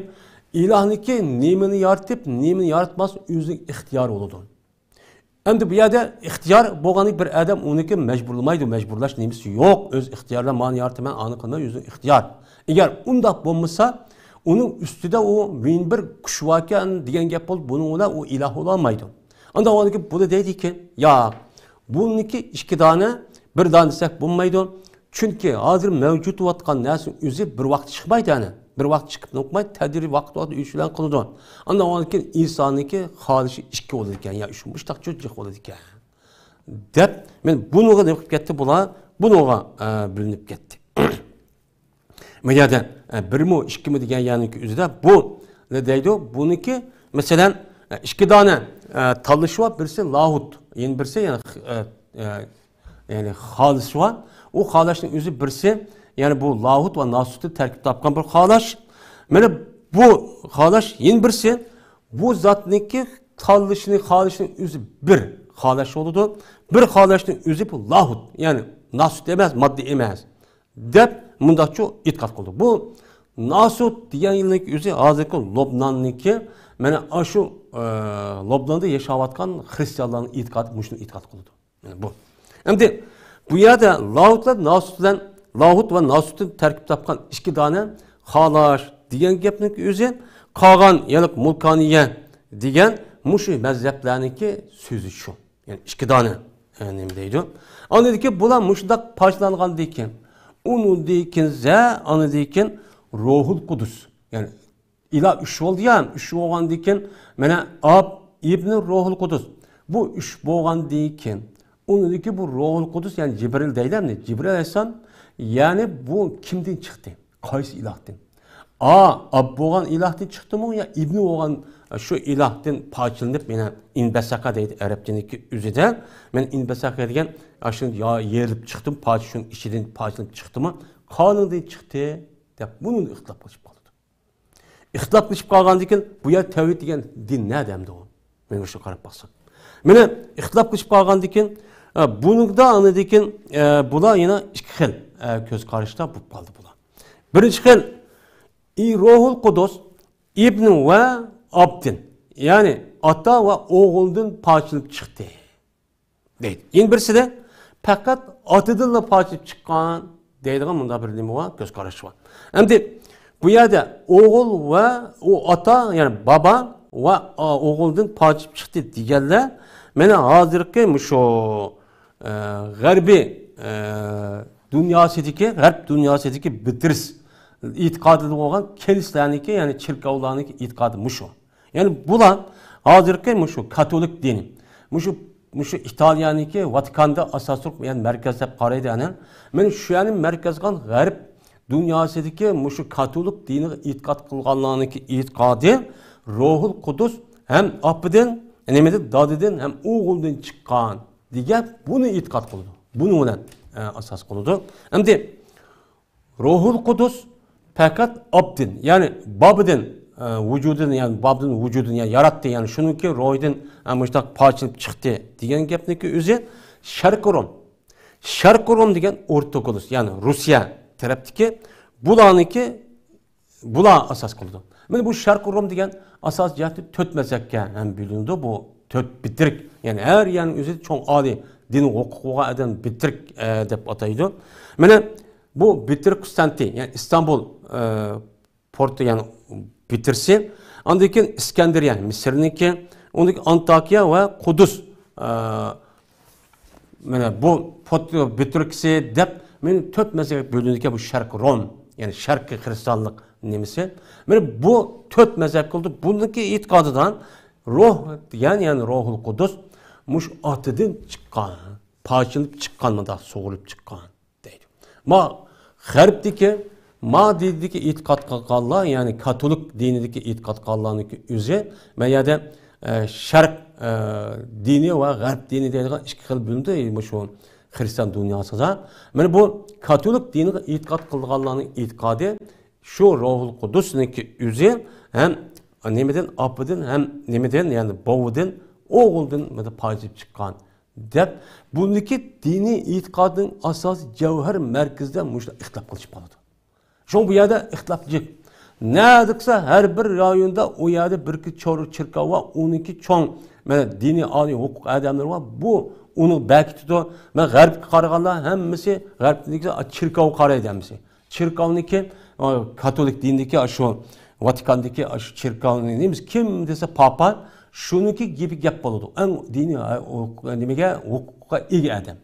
ئىلاھنىڭكى نېمىنى يارىتىپ، نېمىنى ياراتماسلىق ئۆزىنىڭ ئىختىيارى بولىدۇ. ئەمدى بۇ يەردە ئىختىيار بولغاندا بىر ئادەم ئۇنىڭكى مەجبۇرلىمايدۇ، مەجبۇرلاش نېمىسى يوق. ئۆز ئىختىيارى بىلەن مانى يارىتىمەن، ئانى قىلىمەن، ئۆزىنىڭ ئىختىيار. ئەگەر ئۇنداق بولمىسا، ئۇنىڭ ئۈستىدە ئۇ مۇنبىر كۈچ باركەن دېگەن گەپ بولۇپ، بۇنىڭ بىلەن ئۇ ئىلاھ بولالمايدۇ. ئانداق بولغاندىكىن بۇنى دەيدىكەن، ياق، بۇنىڭكى ئىككى دانە، بىر دانە دېسەك بولمايدۇ. چۈنكى ھازىر مەۋجۇت بولۇۋاتقان نەرسىنىڭ ئۆزى بىر ۋاقىت چىقمايدۇ، يەنى. بىر ۋاقىت چىقىپ نوقماي، تەدرىجىي ۋاقىت ۋاقىت ئۆچۈرۈلگەن قىلىدۇ. ئاندىن كېيىن ئىنساننىڭكى خالىشى ئىككى بولىدىكەن، يا ئۈچ، مۇشتاق جىق بولىدىكەن. دەپ، مەن بۇنىڭغا نېمە قىلىپ كەتتى بۇلار؟ بۇنىڭغا، ئە، بۆلۈنۈپ كەتتى. بۇ يەردە، ئە، بىرمۇ، ئىككىمۇ دېگەن يەرنىڭكى ئۆزىدە بۇ نېمە دەيدۇ؟ بۇنىڭكى، مەسىلەن، ئە، ئىككى دانە، ئە، تاللىشى بار، بىرسى لاھۇت، يەنە بىرسى، يەنى، ئە، ئە، يەنى خالىشى بار. ئۇ خالاشنىڭ ئۆزى بىرسى، يەنى بۇ لاھۇت ۋە ناسۇتتىن تەركىب تاپقان بىر خالاش. مانا بۇ خالاش يەنە بىرسى، بۇ زاتنىڭكى تاللىشىنى، خالىشىنىڭ ئۆزى بىر خالاش بولىدۇ. بىر خالاشنىڭ ئۆزى بۇ لاھۇت، يەنى ناسۇت ئەمەس، ماددا ئەمەس، دەپ مۇنداقچۇ ئېتىقاد قىلىدۇ. بۇ ناسۇت دېگەن يەرنىڭكى ئۆزى ھازىرقى لوبناننىڭكى، مانا ئاشۇ، ئە، لوبناندا ياشاۋاتقان خرىستىيانلارنىڭ ئېتىقادى، مۇشۇنى ئېتىقاد قىلىدۇ. مانا بۇ. ئەمدى بۇ يەردە لاھۇت بىلەن ناسۇت بىلەن، لاھۇت ۋە ناسۇتتىن تەركىب تاپقان ئىككى دانە خالاش دېگەن گەپنىڭ ئۆزى قالغان، يەنى مۇلكانىيە دېگەن مۇشۇ مەزھەپلەرنىڭكى سۆزى شۇ. يەنى ئىككى دانە، ئە، نېمە دەيدۇ؟ ئاندىن كېيىن بۇلار مۇشۇنداق پارچىلانغاندىن كېيىن، ئۇنىڭدىن كېيىن زە، ئاندىن كېيىن روھۇل قۇدۇس. يەنى ئىلاھ ئۈچ بولدى يا، ئۈچ بولغاندىن كېيىن، مانا، ئاب، ئىبن، روھۇل قۇدۇس. بۇ ئۈچ بولغاندىن كېيىن، ئۇنىڭدىن كېيىن بۇ روھۇل قۇدۇس، يەنى جىبرىل دەيدۇ، ئەمدى جىبرىل ئەلەيھىسسالام، يەنى بۇ كىمدىن چىقتى؟ قايسى ئىلاھتىن؟ ئا، ئاب بولغان ئىلاھتىن چىقتىمۇ يا ئىبن بولغان شۇ ئىلاھتىن پارچىلىنىپ، مانا، ئىنبەسەقە دەيدۇ ئەرەب تىلىدىكى ئۆزىدە. مانا ئىنبەسەقە دېگەن، ئاشۇ يېرىلىپ چىقتىمۇ، پارچە شۇنىڭ ئىچىدىن پارچىلىنىپ چىقتىمۇ، قانىڭدىن چىقتى، دەپ بۇنى ئىختىلاپ قىلىشىپ قالىدۇ. ئىختىلاپ قىلىشىپ قالغاندىن كېيىن، بۇ يەر تەۋھىد دېگەن دىن نەدە ئەمدى ئۇ؟ مەن مۇشۇ قاراپ باقسام. مانا ئىختىلاپ قىلىشىپ قالغاندىن كېيىن، ئە، بۇنىڭدا ئاندىن كېيىن، ئە، بۇلار يەنە ئىككى خىل، ئە، كۆز قاراشتا بولۇپ قالدى بۇلار. بىرىنچى خىل، ئى روھۇل قۇدۇس ئىبن ۋە ئابدىن، يەنى ئاتا ۋە ئوغۇلدىن پارچىلىنىپ چىقتى. دەيدۇ. يەنە بىرسىدە پەقەت ئاتىدىنلا پارچىلىنىپ چىققان دەيدىغان مۇنداق بىر نېمە بار، كۆز قاراش بار. ئەمدى بۇ يەردە ئوغۇل ۋە ئۇ ئاتا، يەنى بابا ۋە، ئا، ئوغۇلدىن پارچىلىنىپ چىقتى دېگەنلەر مانا ھازىرقى مۇشۇ، ئە، غەربىي، ئە، دۇنياسىدىكى، غەرب دۇنياسىدىكى بىترىس ئېتىقادىدا بولغان كەنىسلەرنىڭكى، يەنى چېركاۋلارنىڭكى ئېتىقادى مۇشۇ. يەنى بۇلار ھازىرقى مۇشۇ كاتولىك دىنى، مۇشۇ، مۇشۇ ئىتالىيەنىڭكى ۋاتىكاندا ئاساسلىق، يەنى مەركەز دەپ قارايدۇ ئەنە. مانا شۇ يەرنى مەركەز قىلغان غەرب دۇنياسىدىكى مۇشۇ كاتولىك دىنىغا ئېتىقاد قىلغانلارنىڭكى ئېتىقادى روھۇل قۇدۇس ھەم ئاپىدىن، نېمىدىن، دادىدىن ھەم ئوغۇلدىن چىققان دېگەن بۇنى ئېتىقاد قىلىدۇ. بۇنىڭ بىلەن، ئە، ئاساس قىلىدۇ. ئەمدى روھۇل قۇدۇس پەقەت ئابدىن، يەنى بابىدىن، ئە، ۋۇجۇدىن، يەنى بابدىن ۋۇجۇدىن، يەنى ياراتتى، يەنى شۇنىڭكى روھىدىن، ئە، مۇشۇنداق پارچىلىنىپ چىقتى دېگەن گەپنىڭكى ئۆزى شەرقىي روم. شەرقىي روم دېگەن ئورتوگونۇس، يەنى روسىيە تەرەپتىكى، بۇلارنىڭكى، بۇلار ئاساس قىلىدۇ. مانا بۇ شەرقىي روم دېگەن ئاساسىي جەھەتتە تۆت مەزھەپكە ھەم بۆلۈنىدۇ. بۇ تۆت بىترىك، يەنى ھەر يەرنىڭ ئۆزىدە چوڭ ئالىي دىنىي ھوقۇق بولغان ئادەم بىترىك، ئە، دەپ ئاتايدۇ. مانا بۇ بىترىك قۇستانتى، يەنى ئىستانبۇل، ئە، پورتى، يەنى بىترىسى. ئاندىن كېيىن ئىسكەندەرىيە، مىسىرنىڭكى. ئاندىن كېيىن ئانتاكىيە ۋە قۇدۇس، ئە، مانا بۇ پورت-، بىترىكسى دەپ، مانا تۆت مەزھەپكە بۆلۈنىدىكەن بۇ شەرقىي روم، يەنى شەرقىي خرىستىيانلىق نېمىسى. مانا بۇ تۆت مەزھەپ قىلدى. بۇنىڭكى ئېتىقادىدا روھ دېگەن، يەنى روھۇل قۇدۇس مۇشۇ ئاتىدىن چىققان، پارچىلىنىپ چىققان، مۇنداق سۇغۇرۇلۇپ چىققان دەيدۇ. ما غەربتىكى، ما دىنىدىكى ئېتىقاد قىلغانلار، يەنى كاتولىك دىنىدىكى ئېتىقاد قىلغانلارنىڭكى ئۆزى، ما يەردە، ئە، شەرق، ئە، دىنى ۋە غەرب دىنى دەيدىغان ئىككى خىل بۆلۈنىدۇ مۇشۇ خىرىستىيان دۇنياسىدا. مانا بۇ كاتولىك دىنىغا ئېتىقاد قىلىدىغانلارنىڭ ئېتىقادى شۇ روھۇل قۇدۇسنىڭكى ئۆزى ھەم نېمىدىن، ئاپىدىن ھەم نېمىدىن، يەنى بوۋىدىن، ئوغۇلدىن مانا پايدىلىنىپ چىققان دەپ، بۇنىڭكى دىنىي ئېتىقادنىڭ ئاساسىي جەۋھەر مەركىزىدە مۇشۇنداق ئىختىلاپ قىلىشىپ قالىدۇ. شۇڭا بۇ يەردە ئىختىلاپ جىق. نەدە دېسە، ھەر بىر رايوندا ئۇ يەردە بىر چوڭ چېركاۋ بار، ئۇنىڭكى چوڭ، مانا، دىنىي ئالىي ھوقۇق ئادەملىرى بار. بۇ ئۇنى بەكىتىدۇ. مانا، غەربكە قارىغانلار ھەممىسى، غەربتىكى چېركاۋغا قارايدۇ ھەممىسى. چېركاۋنىڭكى، ئا، كاتولىك دىنىدىكى شۇ ۋاتىكاندىكى شۇ چېركاۋنىڭ نېمىسى، كىم دېسە پاپا، شۇنىڭكى گېپى گەپ بولىدۇ. ئەڭ دىنىي، ئا، ئۇ، نېمىگە، ھوقۇققا ئىگە ئادەم.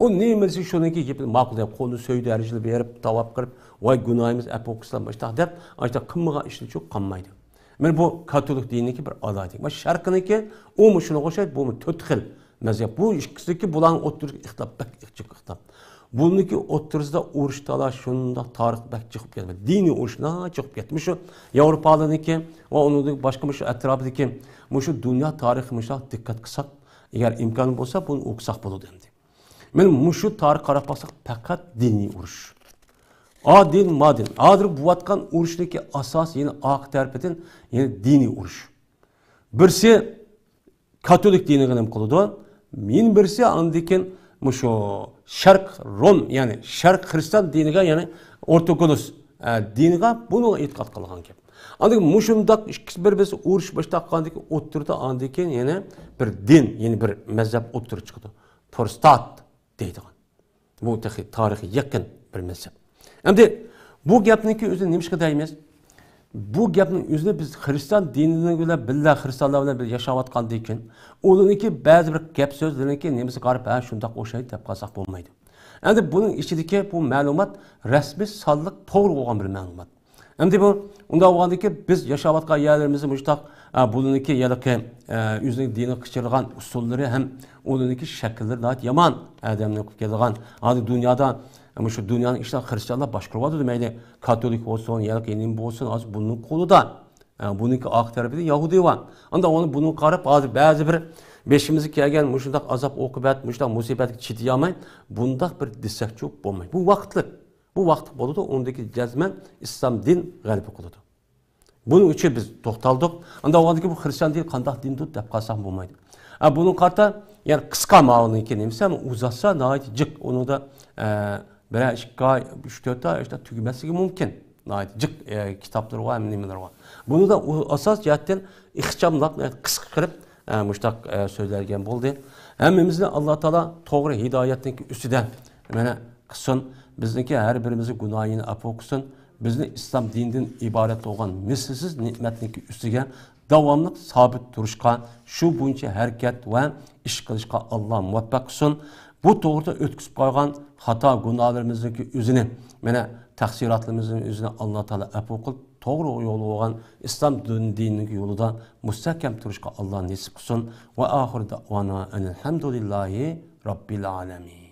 ئۇ نېمە دېسە شۇنىڭكى گېپىنى ماقۇل دەپ، قولىنى سۆيدى دەرىجىدە بېرىپ، تاۋاپ قىلىپ، ۋاي گۇناھىمىز ئەپۇ قىلسام، ئاشتاق دەپ، ئاشتاق قىلمىغان ئىشىنى چوق قالمايدۇ. مانا بۇ كاتولىك دىنىدىكى بىر ئالاھىدىلىك. مانا شەرقىنىڭكى، ئۇمۇ شۇنىڭغا ئوخشايدۇ، بۇمۇ تۆت خىل مەزھەپ. بۇ ئىككىسىدىكى بۇلارنىڭ ئوتتۇرىسىدىكى ئىختىلاپ بەك جىق ئىختىلاپ. بۇنىڭكى ئوتتۇرىسىدا ئۇرۇش تالاش شۇنداق تارىخ بەك جىق بولۇپ كەتتى. دىنىي ئۇرۇش ناھايىتى جىق بولۇپ كەتتى. مۇشۇ ياۋروپالارنىڭكى ۋە ئۇنىڭدىن باشقا مۇشۇ ئەتراپىدىكى مۇشۇ دۇنيا تارىخى مۇشۇنداق دىققەت قىلساق، ئەگەر ئىمكان بولسا، بۇنى ئوقۇساق بولىدۇ ئەمدى. مانا مۇشۇ تارىخقا قاراپ باقساق، پەقەت دىنىي ئۇرۇش. ئا دىن، ما دىن. ھازىر بولۇۋاتقان ئۇرۇشنىڭكى ئاساسى يەنە ئارقا تەرىپىدىن يەنە دىنىي ئۇرۇش. بىرسى كاتولىك دىنىغا نېمە قىلىدۇ؟ يەنە بىرسى ئاندىن كېيىن مۇشۇ شەرق روم، يەنى شەرق خىرىستىيان دىنىغا، يەنى ئورتوگونوس، ئە، دىنىغا، بۇنىڭغا ئېتىقاد قىلغان گەپ. ئاندىن كېيىن مۇشۇنداق ئىككىسى بىر-بىرسى ئۇرۇشۇپ باشلاپ قالغاندىن كېيىن ئوتتۇرىدا ئاندىن كېيىن يەنە بىر دىن، يەنە بىر مەزھەپ ئوتتۇرىغا چىقىدۇ. پروتېستانت دەيدىغان. بۇ تېخى تارىخى يېقىن بىر مەزھەپ. ئەمدى بۇ گەپنىڭكى ئۆزىنى نېمىشقا دەيمىز؟ بۇ گەپنىڭ ئۆزىنى بىز خىرىستىيان دىنى بىلەن بىللە، خىرىستىيانلار بىلەن بىللە ياشاۋاتقاندىن كېيىن، ئۇلارنىڭكى بەزى بىر گەپ سۆزلىرىنىڭكى نېمىسىگە قاراپ، ھە، شۇنداق ئوخشايدۇ دەپ قالساق بولمايدۇ. ئەمدى بۇنىڭ ئىچىدىكى بۇ مەلۇمات رەسمىي سانلىق توغرا بولغان بىر مەلۇمات. ئەمدى بۇ، ئۇنداق بولغاندىكىن، بىز ياشاۋاتقان يەرلىرىمىزدە مۇشۇنداق، ئە، بۇلىنىڭكى ھېلىقى، ئە، ئۆزىنىڭ دىنىغا قىچىرىدىغان ئۇسۇللىرى ھەم ئۇلىنىڭكى شەكىللىرى ناھايىتى يامان ئادەمنى قىلىپ كېلىدىغان. ھازىر دۇنيادا، مۇشۇ دۇنيانىڭ ئىشلىرىنى خىرىستىيانلار باشقۇرۇۋاتىدۇ، مەيلى كاتولىك بولسۇن، ھېلىقى نېمە بولسۇن، ھازىر بۇنىڭ قولىدا. ئە، بۇنىڭكى ئارقا تەرىپىدە يەھۇدىي بار. ئاندىن ئۇنى بۇنىڭغا قاراپ، ھازىر بەزى بىر بېشىمىزغا كەلگەن مۇشۇنداق ئازاب ئوقۇبەت، مۇشۇنداق مۇسىبەتكە چىدىيالماي، بۇنداق بىر دېسەكچۇ بولمايدۇ. بۇ ۋاقىتلىق. بۇ ۋاقىتلىق بولىدۇ، ئۇندىكى جەزمەن ئىسلام دىن غەلىبە قىلىدۇ. بۇنىڭ ئۈچۈن بىز توختالدۇق. ئاندىن ئۇندىكى بۇ خىرىستىيان دىنى قانداق دىندۇر دەپ قالساق بولمايدۇ. ھە، بۇنىڭغا قارىتا، يەنى قىسقا ماۋۇنىڭكى نېمىسى، ئەمما ئۇزاتسا ناھايىتى جىق. ئۇنىڭدا، ئە، بىرەر ئىككى ئاي، ئۈچ تۆت ئاي، ئىشتا تۈگىمەسلىكى مۇمكىن. ناھايىتى جىق، ئە، كىتابلىرى بار، ھەم نېمىلىرى بار. بۇنىڭدا ئۇ ئاساس جەھەتتىن ئىخچاملاپ، ناھايىتى قىسقا قىلىپ، ئە، مۇشتاق، ئە، سۆزلەنگەن بولدى. ھەممىمىزنى ئاللا تائالا توغرا ھىدايەتنىڭكى ئۈستىدە، مانا، قىلسۇن. بىزنىڭكى ھەر بىرىمىزنى گۇناھىنى ئەپۇ قىلسۇن. بىزنى ئىسلام دىنىدىن ئىبارەت بولغان مىسلىسىز نېمەتنىڭكى ئۈستىگە داۋاملىق سابىت تۇرۇشقا، شۇ بويىچە ھەرىكەت ۋە ئىش قىلىشقا ئاللا مۇۋەپپەق قىلسۇن. بۇ توغرىدا ئۆتكۈزۈپ قالغان خاتا گۇناھلىرىمىزنىڭكى ئۆزىنى، مانا، تەقسىراتلىرىمىزنىڭ ئۆزىنى ئاللا تائالا ئەپۇ قىلىپ، توغرا يولى بولغان ئىسلام دىن-، دىنىنىڭكى يولىدا مۇستەھكەم تۇرۇشقا ئاللا نېسىپ قىلسۇن. ۋە ئاخىر دەئۋانا ئەنىل ھەمدۇلىللاھى رەببىل ئالەمىن.